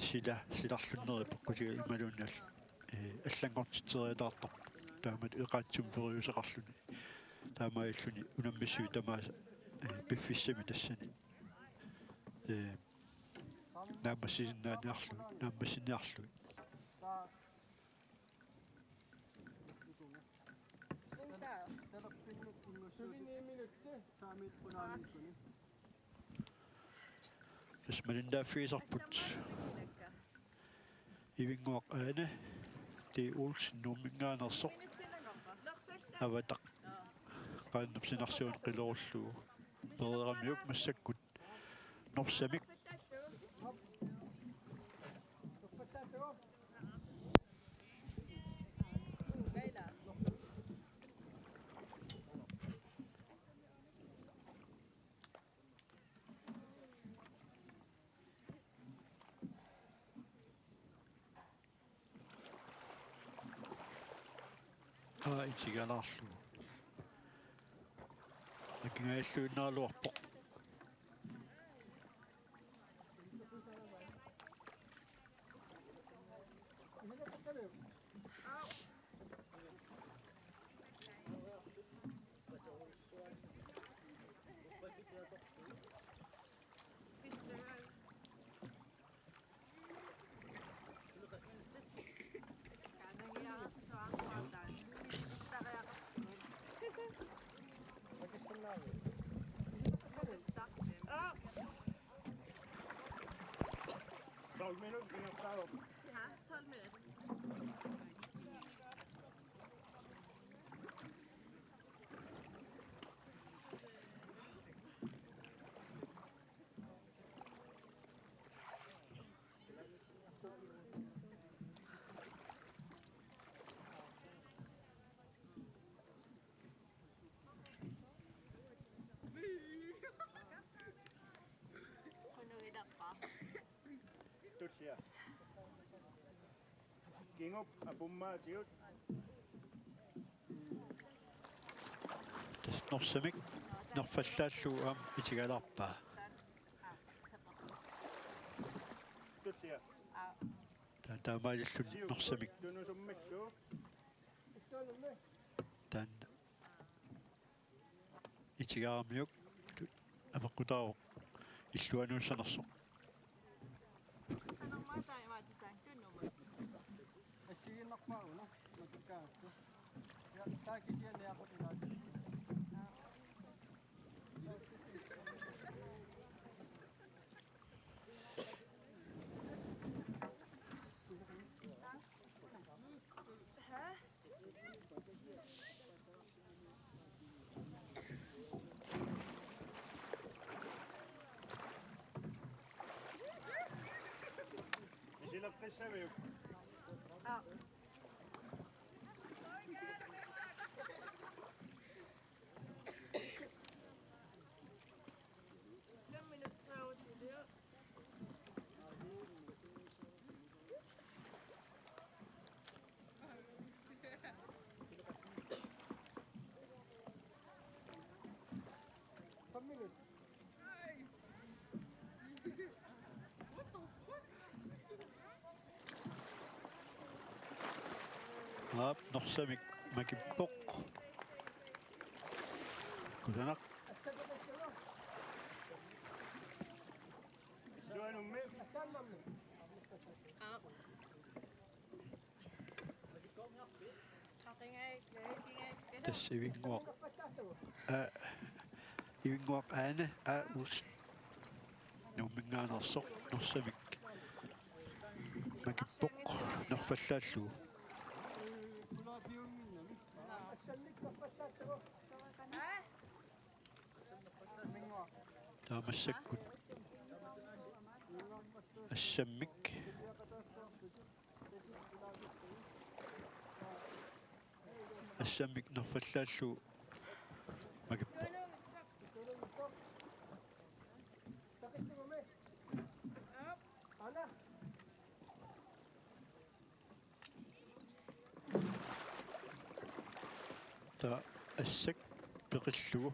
sila, silarlunnerit peqqutigalugit imaluunniit, ee, allanngortitseriataartarput. Taamatut eqaatsumik feriuseqarluni. Taamaalilluni unammissuit tamaasa, ee, piffissami tassani, ee, naammassisinnaaniarlugit, naammassiniarlugit. Tassa malinnaaffigisarput Ivinnguaq Aane, T. Olsen Nuumminngaanneersoq, avataq qaannap sinarsuanut qilerullugu. Pereeramiuk massakkut Norsamik. Aa, itigalaarlugu. Akingajalluinnaraluarpoq. Tolv minutter, vi har taget. Ja, tolv minutter. Tullia. Kingup apummaatigut. Tassa Norsamik nerfallaallugu aamma itigalaarpaa. Tullia. Ta-, taamaalilluni Norsamik. Tunusummissu. Taanna. Itigaaramiuk apeqqutaavoq illuanuussanersoq. Assigiinnarpaa una matukkaangassi. Ja, taava kisianni aqqutilaat. Isileqqissaviuk? Aa. Fem minutter til det. Aap, Norsamik makippoq. Kusanaq. Tassa Ivinnguaq. Aa, Ivinnguaq Ane, aa, Olsen. Nuumminngaanneersoq, Norsamik makippoq nerfallaallugu. Taava massakkut Assammik. Assammik nerfallaallugu makippoq. Taava Assak peqillugu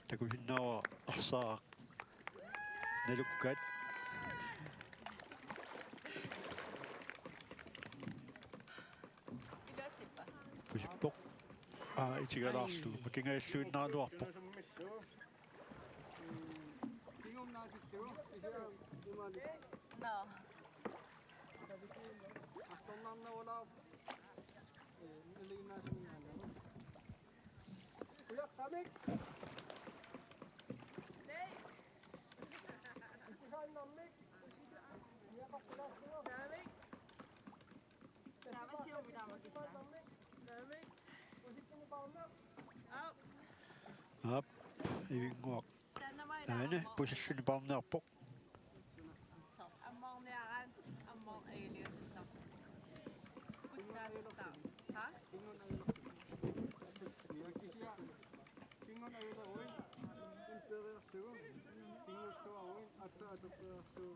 takusinnaavara arsaaraq nalukkaat. Pusippoq. Aa, itigalaarlugu. Ai. Makingajalluinnaraluarpoq. Kingorna atillugu, kisianni imaali. Nå. Artornarnerulaarpoq. Ee, nalinginnaasunngaannagu. Ujaqqamik. Ikusaannarmik. Ujaqqaqqulaarlugu. Taava siummi taama kissa. Taava. Au. Aap, Ivinnguaq. Taanna maila Aane, aamma. Pusilluni paarniarpoq. Ammarniaraat, ammar ajaliussaq. Kuttaasittaa. Ha? Kingun ajulerui. Imperiarlugu. Kingulluaruit. Aatsaat atorperiarlugu.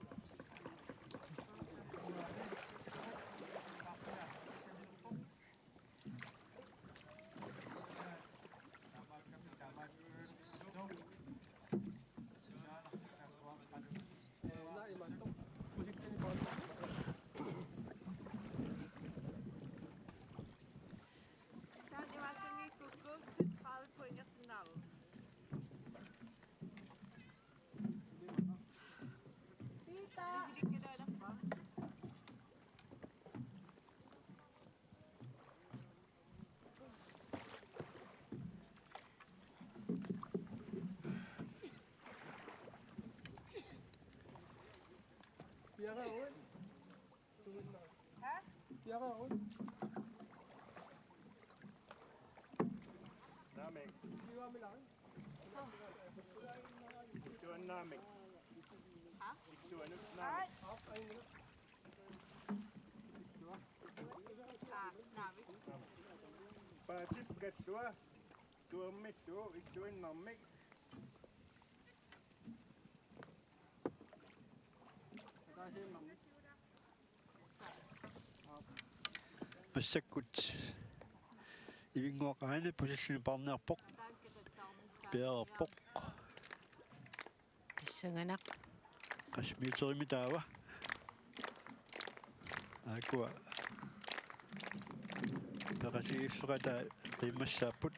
Taanna imaattunngikkukkit tredive pointersinnaavugut. Peter. Piareeruit. Ha? Piareeruit. Naamik. Siuamilaaruk. Ittuannaamik. Ha? Ittuannaamik. Aa, naamik. Paatip Kallua tuermillu ittuinnarmik. Massakkut Ivinnguaq Aane pusilluni paarniarpoq. Piareerpoq. Pissanganaq. Qassit meterimik taava. Aakkua peqatigiiffeqataa qiimmassaapput.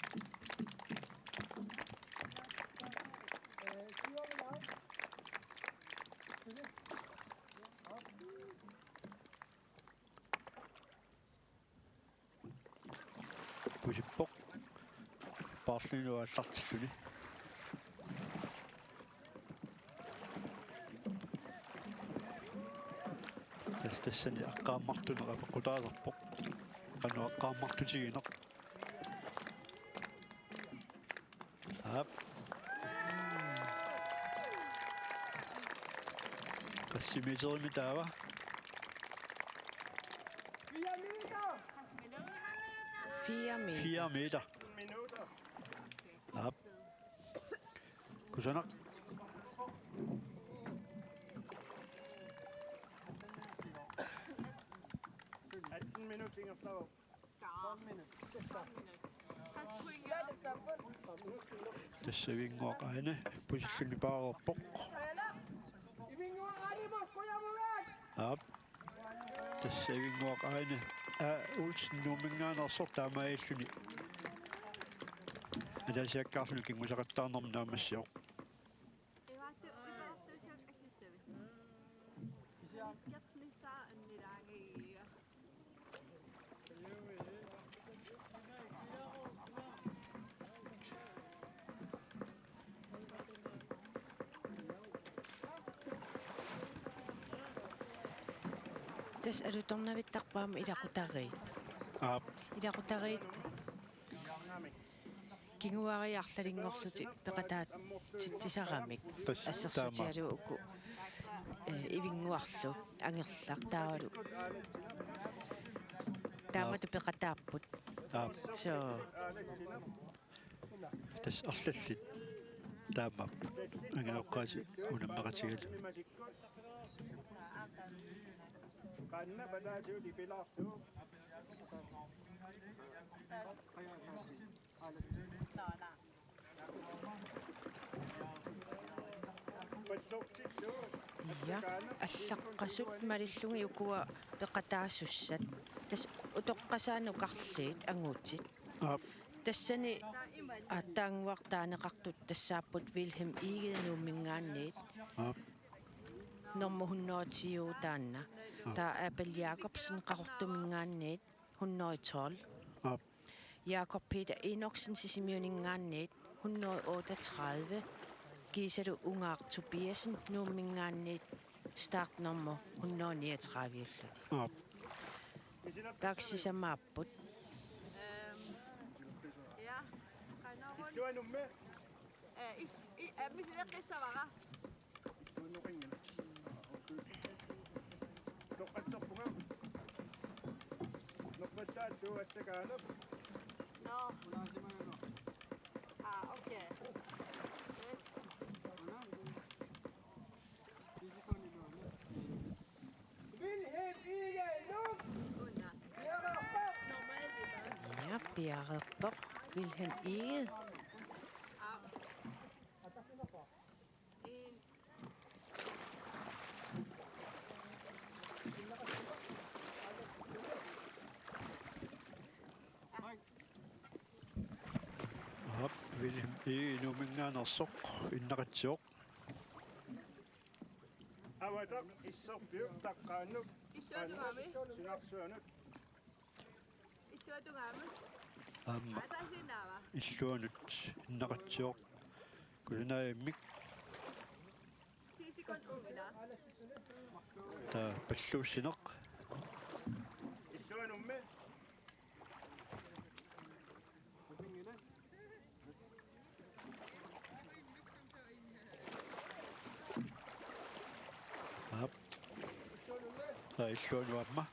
Pusippoq. Paarluni aallartilluni. Tassa tassani aqqaammartuneq apeqqutaasarpoq. Qanoq aqqaammartutigineq. Aap. Qassit meterimik taava? Fire meter. Fire meter. Aap. Kusanaq. Atten minut ingerlavoq. Tassa Ivinnguaq Aane pusilluni paareerpoq. Aap. Tassa Ivinnguaq Aane Olsen Nuumminngaanneersoq taamaalilluni ataasiakkaarluni kinngusaqattaarnermut naammassivoq. Tassa alutornavittarput aamma ilaqutariit. Aap. Ilaqutariit kinguaariit arlalinngorlutik peqataatitsisaramik. Tassa assersuutigalugu taama. Uku, eh, Ivinnguarlu Angerlaq taavalu. Taamatut peqataapput. Aap. Soo. Tassa arlallit taamaapput. Angajoqqaasi unammeqatigalugu. Ja, allaqqasut malillugit ukua peqataasussat. Tassa utoqqasaat nukarliit angutit. Aap. Tassani aatsaannguaq taaneqartut tassaapput Vilhelm Egede Nuumminngaanniit. Aap. Normu hundrede og ti taanna. Aap. Taava Abel Jakobsen Qaqortuminngaanniit hundrede og tolv. Aap. Jakob Peter Enoksen Sisimiuninngaanniit hundrede og otteogtredive. Kiisalu Ungaaq Tobiassen Nuumminngaanniit startnummer hundrede og niogtredive. Aap. Taakku sisamaapput. Øhm, ja. Illuanumme. Øh, i, i, øh, misileqqissavara. Illuanuqinngina. Toqqatserpunga. Noqqassaassuugassakaaneq. Nå. Ah, okay. Yes. Vilhelm Egede Lund! Ja, piareerpoq Vilhelm Egede. Aap, Vilhelm Egede Nuumminngaanneersoq innaqatsivoq. Avataq isserfiup taqqaannut. Illuatungaami. Sinarsuanut. Illuatungaami. Aamma. Ataasinnaava? Illuanut innaqatsivoq. Kusanaavimmik. Ti sekund uumila. Taava palluussineq. Illuanumme. Aap. Aa, illuanut aamma.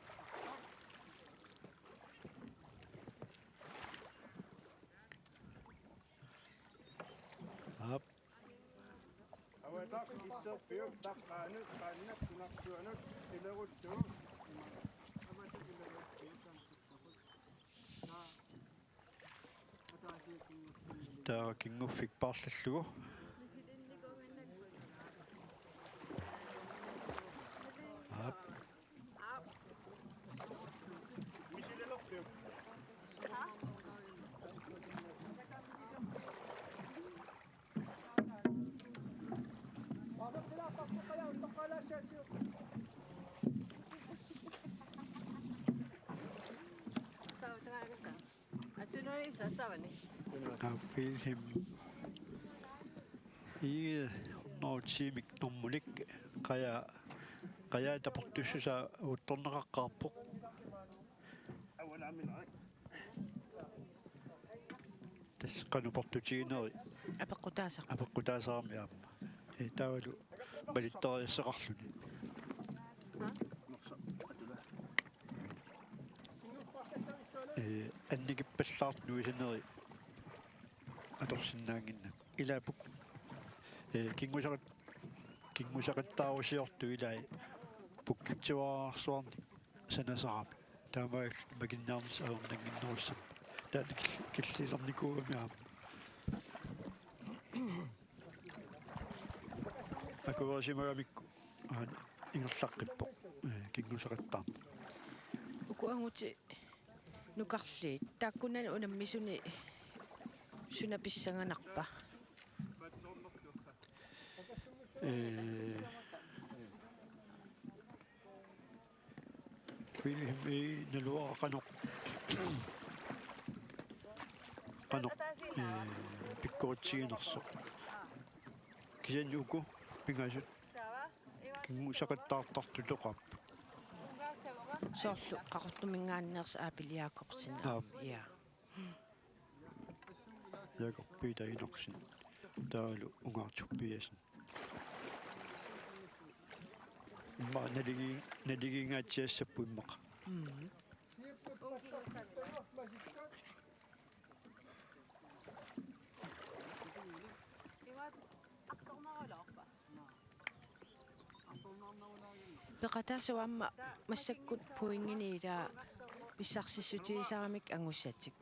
Aap. Avataq isserfiup taqqaannut qaannap sunarsuanut qileruttuuvoq. Taava Kinnguffik paarlallugu. Aap. Atunui sassavani. Aa, Vilhelm Egede hundrede og ti-mik normunik qaja, qaja taportussusaa uuttorneqaqqaarpoq. Tassa qanoq portutigineri. Apeqqutaasaq. Apeqqutaasarami aamma. Ee, taavalu malittariassaqarluni. Ee, annikippallaartut nuisaneri atorsinnaannginnakkit. Ilaapput. Ee, kinngusaqat-, kinngusaqattaarusiortut ilai pukkitsiarsuarnik sanasarami. Taamaalilluni makinniarnissaq ajornannginnerussaaq. Taanna kil-, killilernikuugami aamma. Akuerisimagamikku aana ingerlaqqippoq, ee, kinngusaqattaarneq. Uku angutit Nukarliit, taakkunani unammisuni suna pissanganarpa? Ee, Wilhelm, ee, naluara qanoq, qanoq, ee, pikkoritiginersoq. Kisianni uku pingasut kinngusaqattaartartut oqarput. Soorlu Qaqortumingaanneersoq Abel Jakobsen. Aap. Ja. Jakob Peter Enoksen. Taavalu Ungaartut Piasen. Immaqa naligi-, naligiingaatsiassapput immaqa. Mm. Peqataassavat aamma massakkut pointinik ilaa pissarsissutigisaramik angussatik.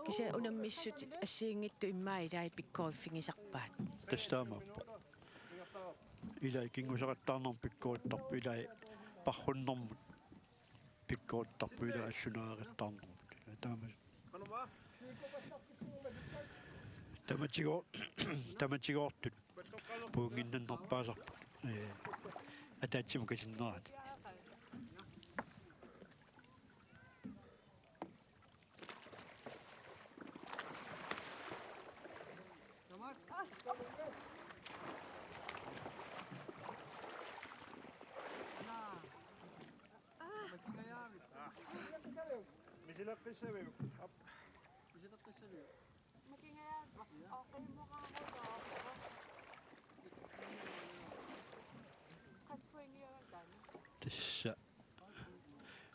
Kisianni unammissutit assigiinngitsut immaqa ilai pikkoriffigisarpaat. Tassa taamaappoq. Ilai kinngusaqattaarnermut pikkorittarput, ilai parrunnermut pikkorittarput, ilai allunaaqattaarnermut. Taama. Tamatigo-, tamatigoortut puinnginnannerpaasarput. Ee, ataatsimut katinnerata. Misileqqissaviuk? Aap. Misileqqissaviuk? Tassa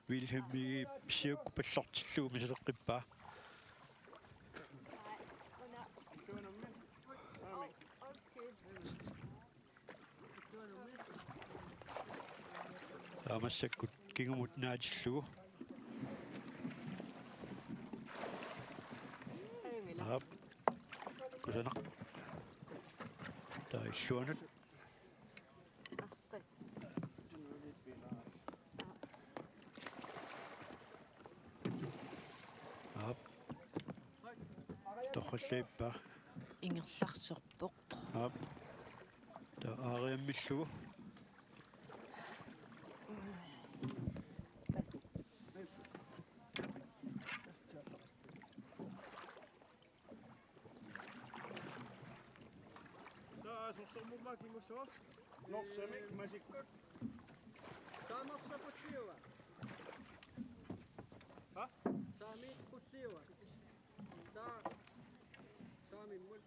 Wilhelmip siakkut pallortillugu misileqqippaa. Taava massakkut kingumut naatillugu. Aap. Kusanaq. Taava illuanut. Aap. Torralliippaa. Ingerlarsorpoq. Aap. Taava aariammillugu. Taava sorlermummaa kingussava? Norsamik masikkut. Saamersaq qulliuva? Ha? Saamiit qulliuva? Taava saamimmut.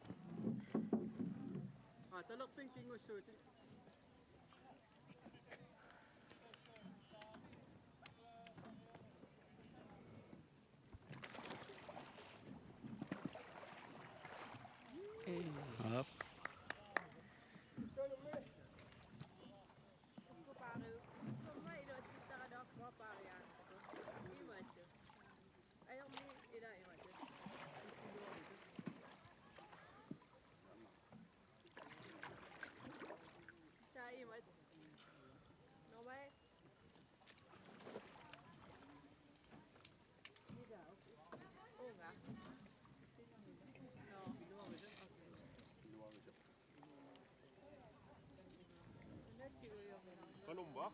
Aa, talerpimmik kingussuutit. Aap. Saa imat. Normal. Uunga. Nå. Qalumma.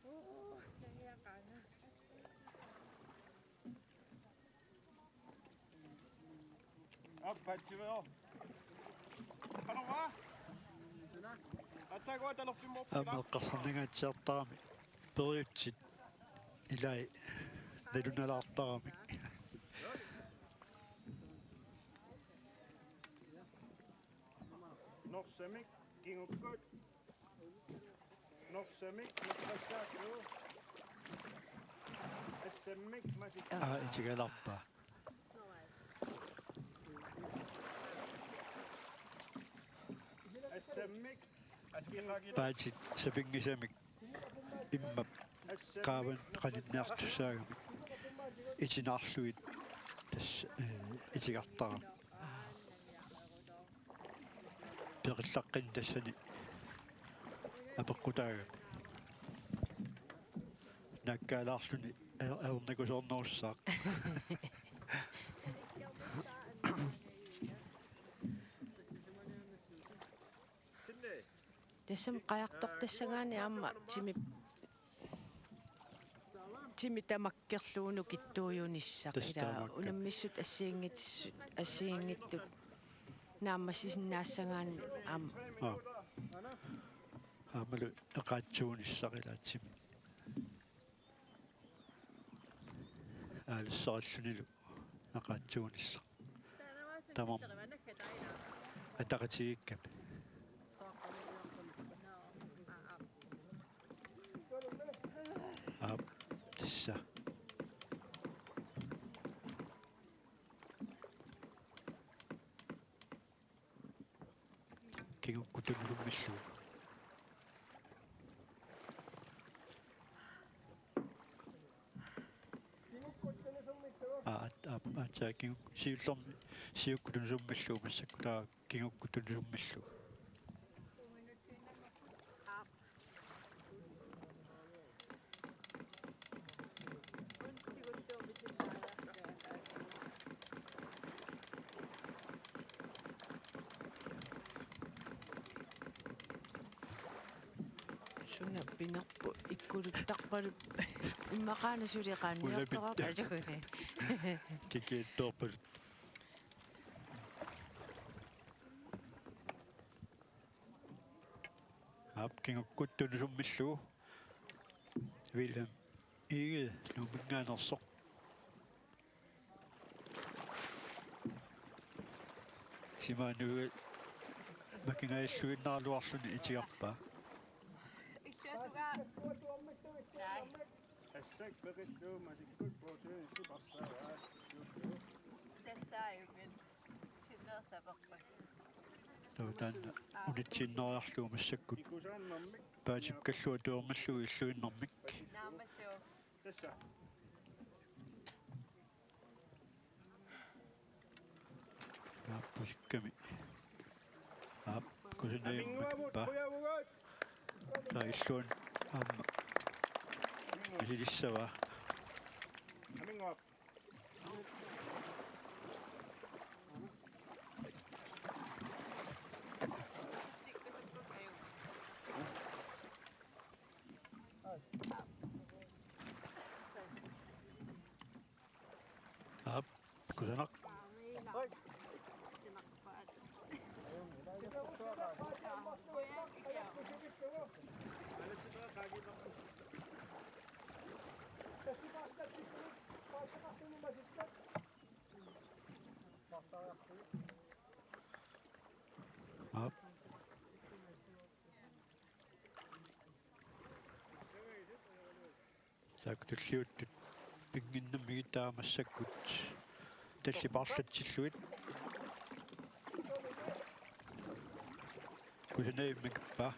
Oo, tahiaqaanga. Aap, paatsiveeroq. Qanormaa? Aatsaat uanga talerfimmoorpunga. Aamma eqqarsarnangaatsiartarami. Periutsit ilai nalunalaartaramik. Norsamik kingukkut. Norsamik, nassaakkut. Assammik, masik. Aa, itigalarpaa. Assammik, askiqagit. Paatit sapinngisamik immap qaavanut qaninniartussaagamik. Itinaarlugit tassa, ee, itigartarami. Peqillaqqinneq tassani apeqqutaagami. Naakkaalaarluni Ajornakusoornerussaaq. Tassami qajartortassagaanni aamma timi, timi tamakkerlugu nukittuujunissaq. Tassa ilaa tamakka. Unammissut assigiinngits-, assigiinngitsut naammassisinnaassagaanni aamma. Aa. Aammalu eqaatsuunissaq ilaa timi. Aalisarillunilu eqaatsuunissaq. Tamarmik ataqatigiikkami. Aap, tassa. Kingukkut tunusummillugu. Aa, at-, aap, aatsaat kinguk-, siullermik siukkut tunusummillugu massakkut taava kingukkut tunusummillugu. Suna pinerpoq ikkuluttarpaluttut immaqaana suli qaanniortoqarpoq. Ulapittu. Atuuni. Kikiittoorpaluttut. Aap, kingukkut tunusummillugu. Wilhelm Egede Nuumminngaanneersoq. Simanuil makingajalluinnaraluarluni itigarpaa. Assut peqillugu masikkut puutuinissut parsaavaat. Tassaajugut. Sinnersavarput. Taava taanna unitsiinnariarlugu massakkut. Ikusaannarmik. Paatip Kallup atuarmallugu illuinnarmik. Naammassivoq. Tassa. Aap, pusikkami. Aap, kusanagimmakkippa. Aminguavut, qujavugut. Taava illuanut aamma misilissavaa. Aminguap. Aap, kusanaq. Aap. Taakku tulliuttut pinnginnermigit taava massakkut tallit paarlatsillugit. Kusanagimmakkippa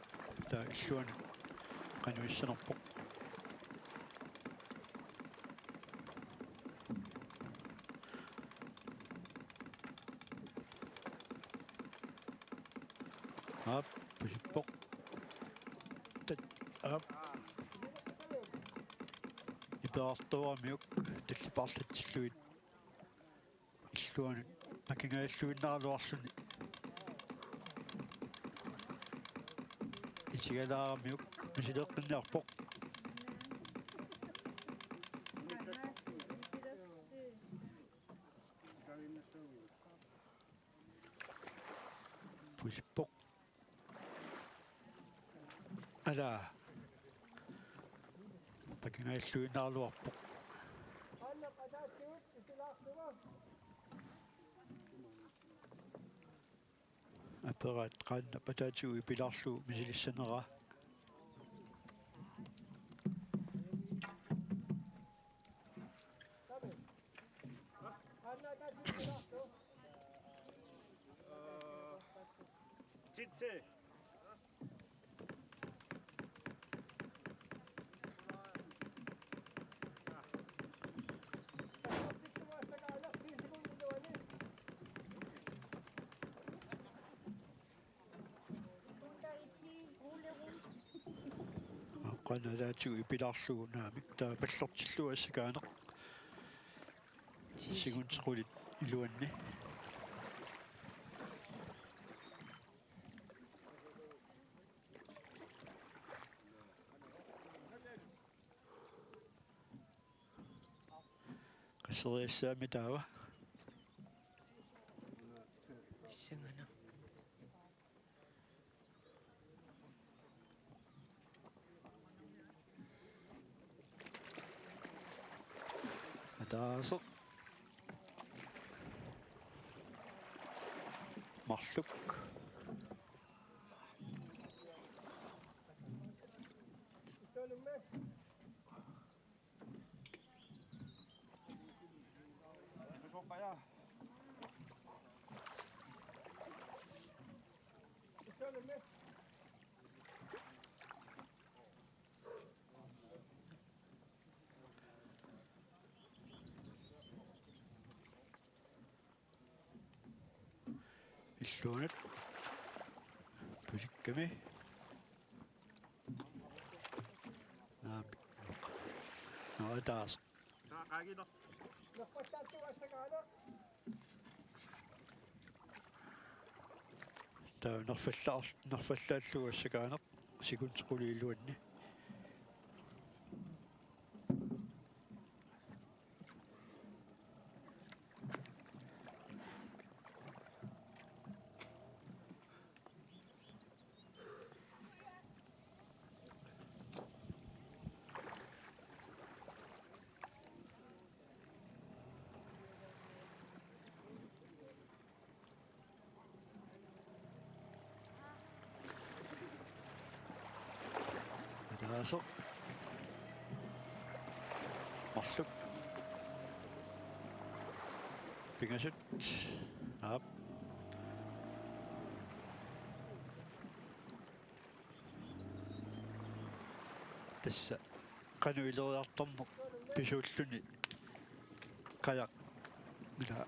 taava illuanut qanoq issanerpoq. Aap, pusippoq. Tat-, aap. Iperartuaramiuk tallit paarlatsillugit. Illuanut makingajalluinnaraluarluni. Isigalaaramiuk misileeqqinniarpoq. Pusippoq. Ala. Makingajalluinnaraluarpoq. Aperaat qaannap ataatigut ipilaarlugu misilissaneraa. Titte. Aap, Qanoq ataatigut ipilaarlugu naamik, taava pallortillugu assakaaneq. Ti sekundit qulit iluanni. Qasseriassaammi taava? Pissanganaq. Ataaseq. Marluk. Illuanut. Pusikkami. Naamik. Nå, ataaseq. Taava nerfallaar-, nerfallaallugu assakaaneq sekundit qulit iluanni. Ataaseq. Marluk. Pingasut. Aap. Tassa qanoq ileriartorneq pisuulluni qajaq ila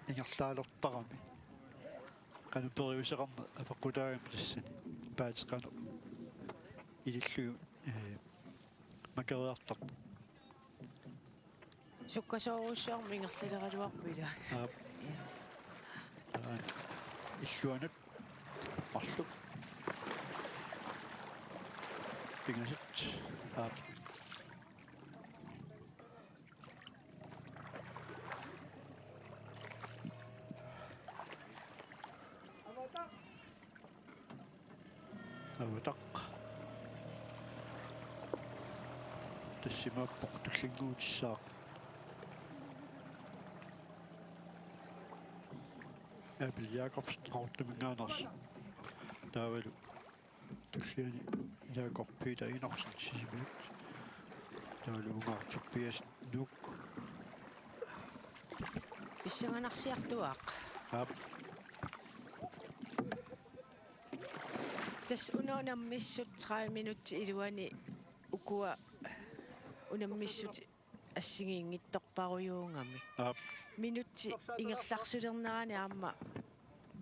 ingerlaalertarami. Qanoq periuseqarneq apeqqutaagami tassani. Paatseq qanoq ilillugu, ee, makeriartartoq. Sukkasoorujussuarmik ingerlaleraluarpoq ila. Aap. Ja. Taava illuanut marluk. Pingasut. Aap. Avataq. Tassa imaappoq tullinnguutissaaq. Abel Jakobsen Qaqortuminngaanneersoq. Taavalu tulliani Jakob Peter Enoksen Sisimiut. Taavalu Ungaaq Tobiassen Nuuk. Pissanganarsiartuaaq. Aap. Tassa una unammissut tredive minutsit iluani ukua unammissut assigiinngitsorparujuugamik. Aap. Minutsit ingerlarsulernerani aamma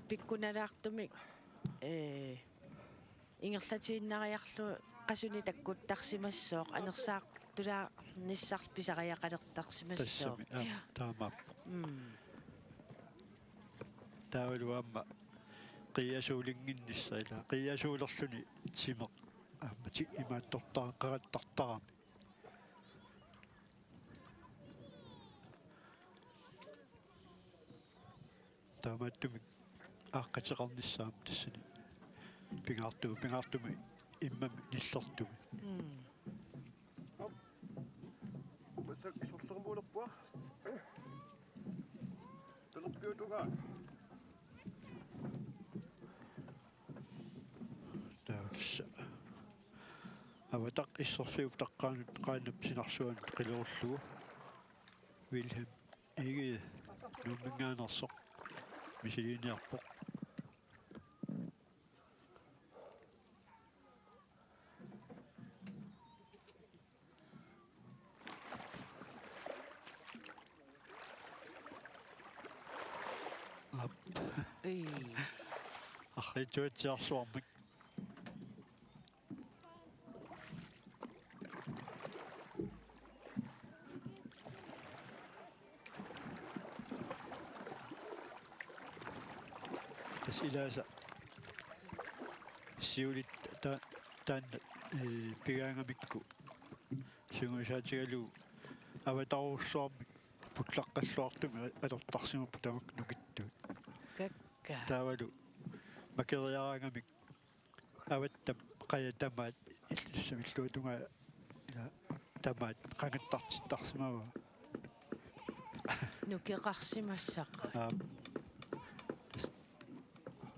pikkunalaartumik, ee, ingerlatiinnariarlugu qasunik takkuttarsimassooq, anersaartulaarnissarlu pisariaqalertarsimassooq. Tassami, aap, ja, taamaappoq. Mm. Taavalu aamma qiiasuulinnginnissaq ila, qiiasuulerluni timeq aamma ti-, imaattortaa-, qaqattartarami. Taamaattumik aaqqateqarnissaa aamma tassani. Pingaartu-, pingaartumik immami nillertumi. Mm. Massakkut sorlerup ualerpunga. Talerpiutungaa. Taava tassa Avataq Isserfiup taqqaanut qaannap sinarsuanut qilerullugu Wilhelm Egede Nuumminngaanneersoq misiliiniarpoq. Aap. Ii. Arriitsuatsiarsuarmik. ilaasa siulitta ta-, taanna, ee, pigaangamikku sungiusaatigalugu avatarujussuarmik pullaqqalluartumik atortarsimapput tamakku nukittuut. Kakka. Taavalu makeriaraangamik avatta qajaq tamaat illissamilluatungaa ila tamaat qangattartittarsimavaa. Nukeqarsimassaqaat. Aap. Tassa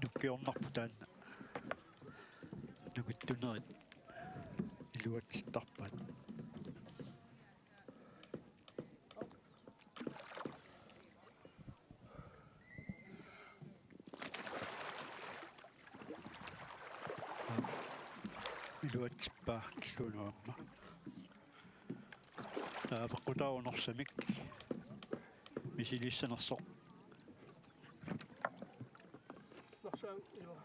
nukiornarpoq taanna. Nukittunerit iluatsittarpaat. Iluatsippaa killuunuamma. Taava peqqutaavoq Norsamik misilissanersoq. Norsam ilua.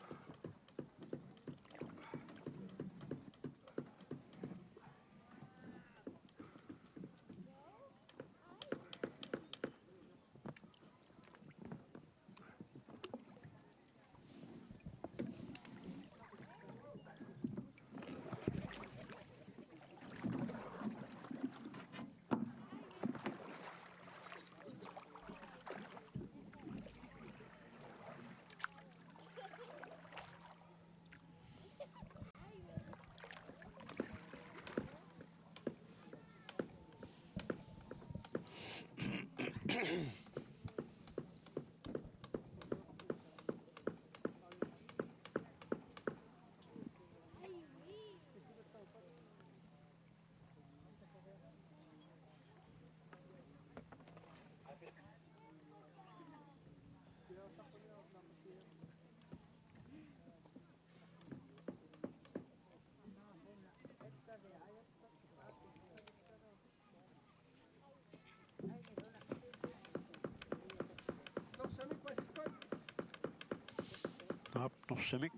Aap, Norsamik.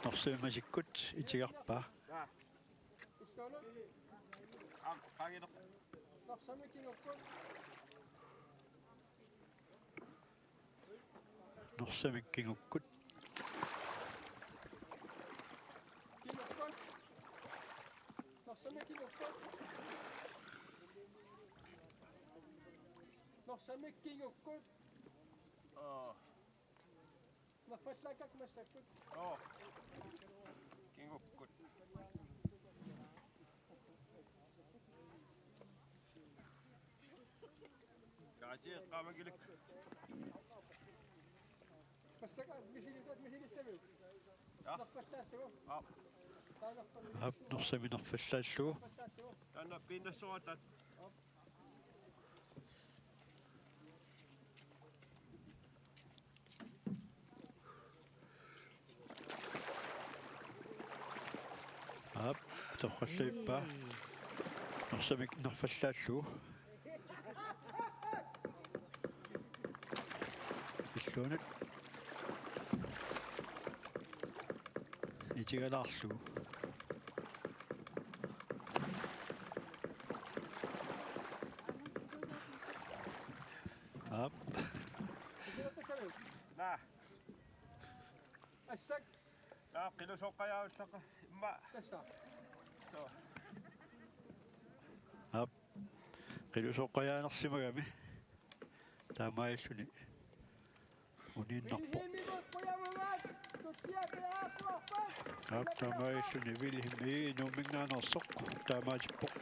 Norsamik masikkut itigarpaa. Norsamik kingukkut. Kingukkut. Norsamik kingukkut. Norsamik kingukkut. Aa. Nerfallaakkakku massakkut. Aa. Kingukkut. Kaati eqqaamagilik. Massakkut misilitat misilissamik. Ja. Nerfallaallugu. Aa. Taava nerfallaallugu. Aap, Norsamik nerfallaallugu. Nerfallaallugu. Taanna piinnassuaraat. Aap, torrallavippaa. Mm. Norsamik nerfallaallugu. Illuanut. Itigalaarlugu. Aap. Naa. Assak. Naa, qilusoqqajaarullaqaaq. Immaqa. Tassa. Soo. Aap. Qilusoqqajaanersimagami. Taamaalilluni. Uniinnarpoq. Aap, taamaalilluni Vilhelm Egede Nuumminngaanneersoq taamaatippoq.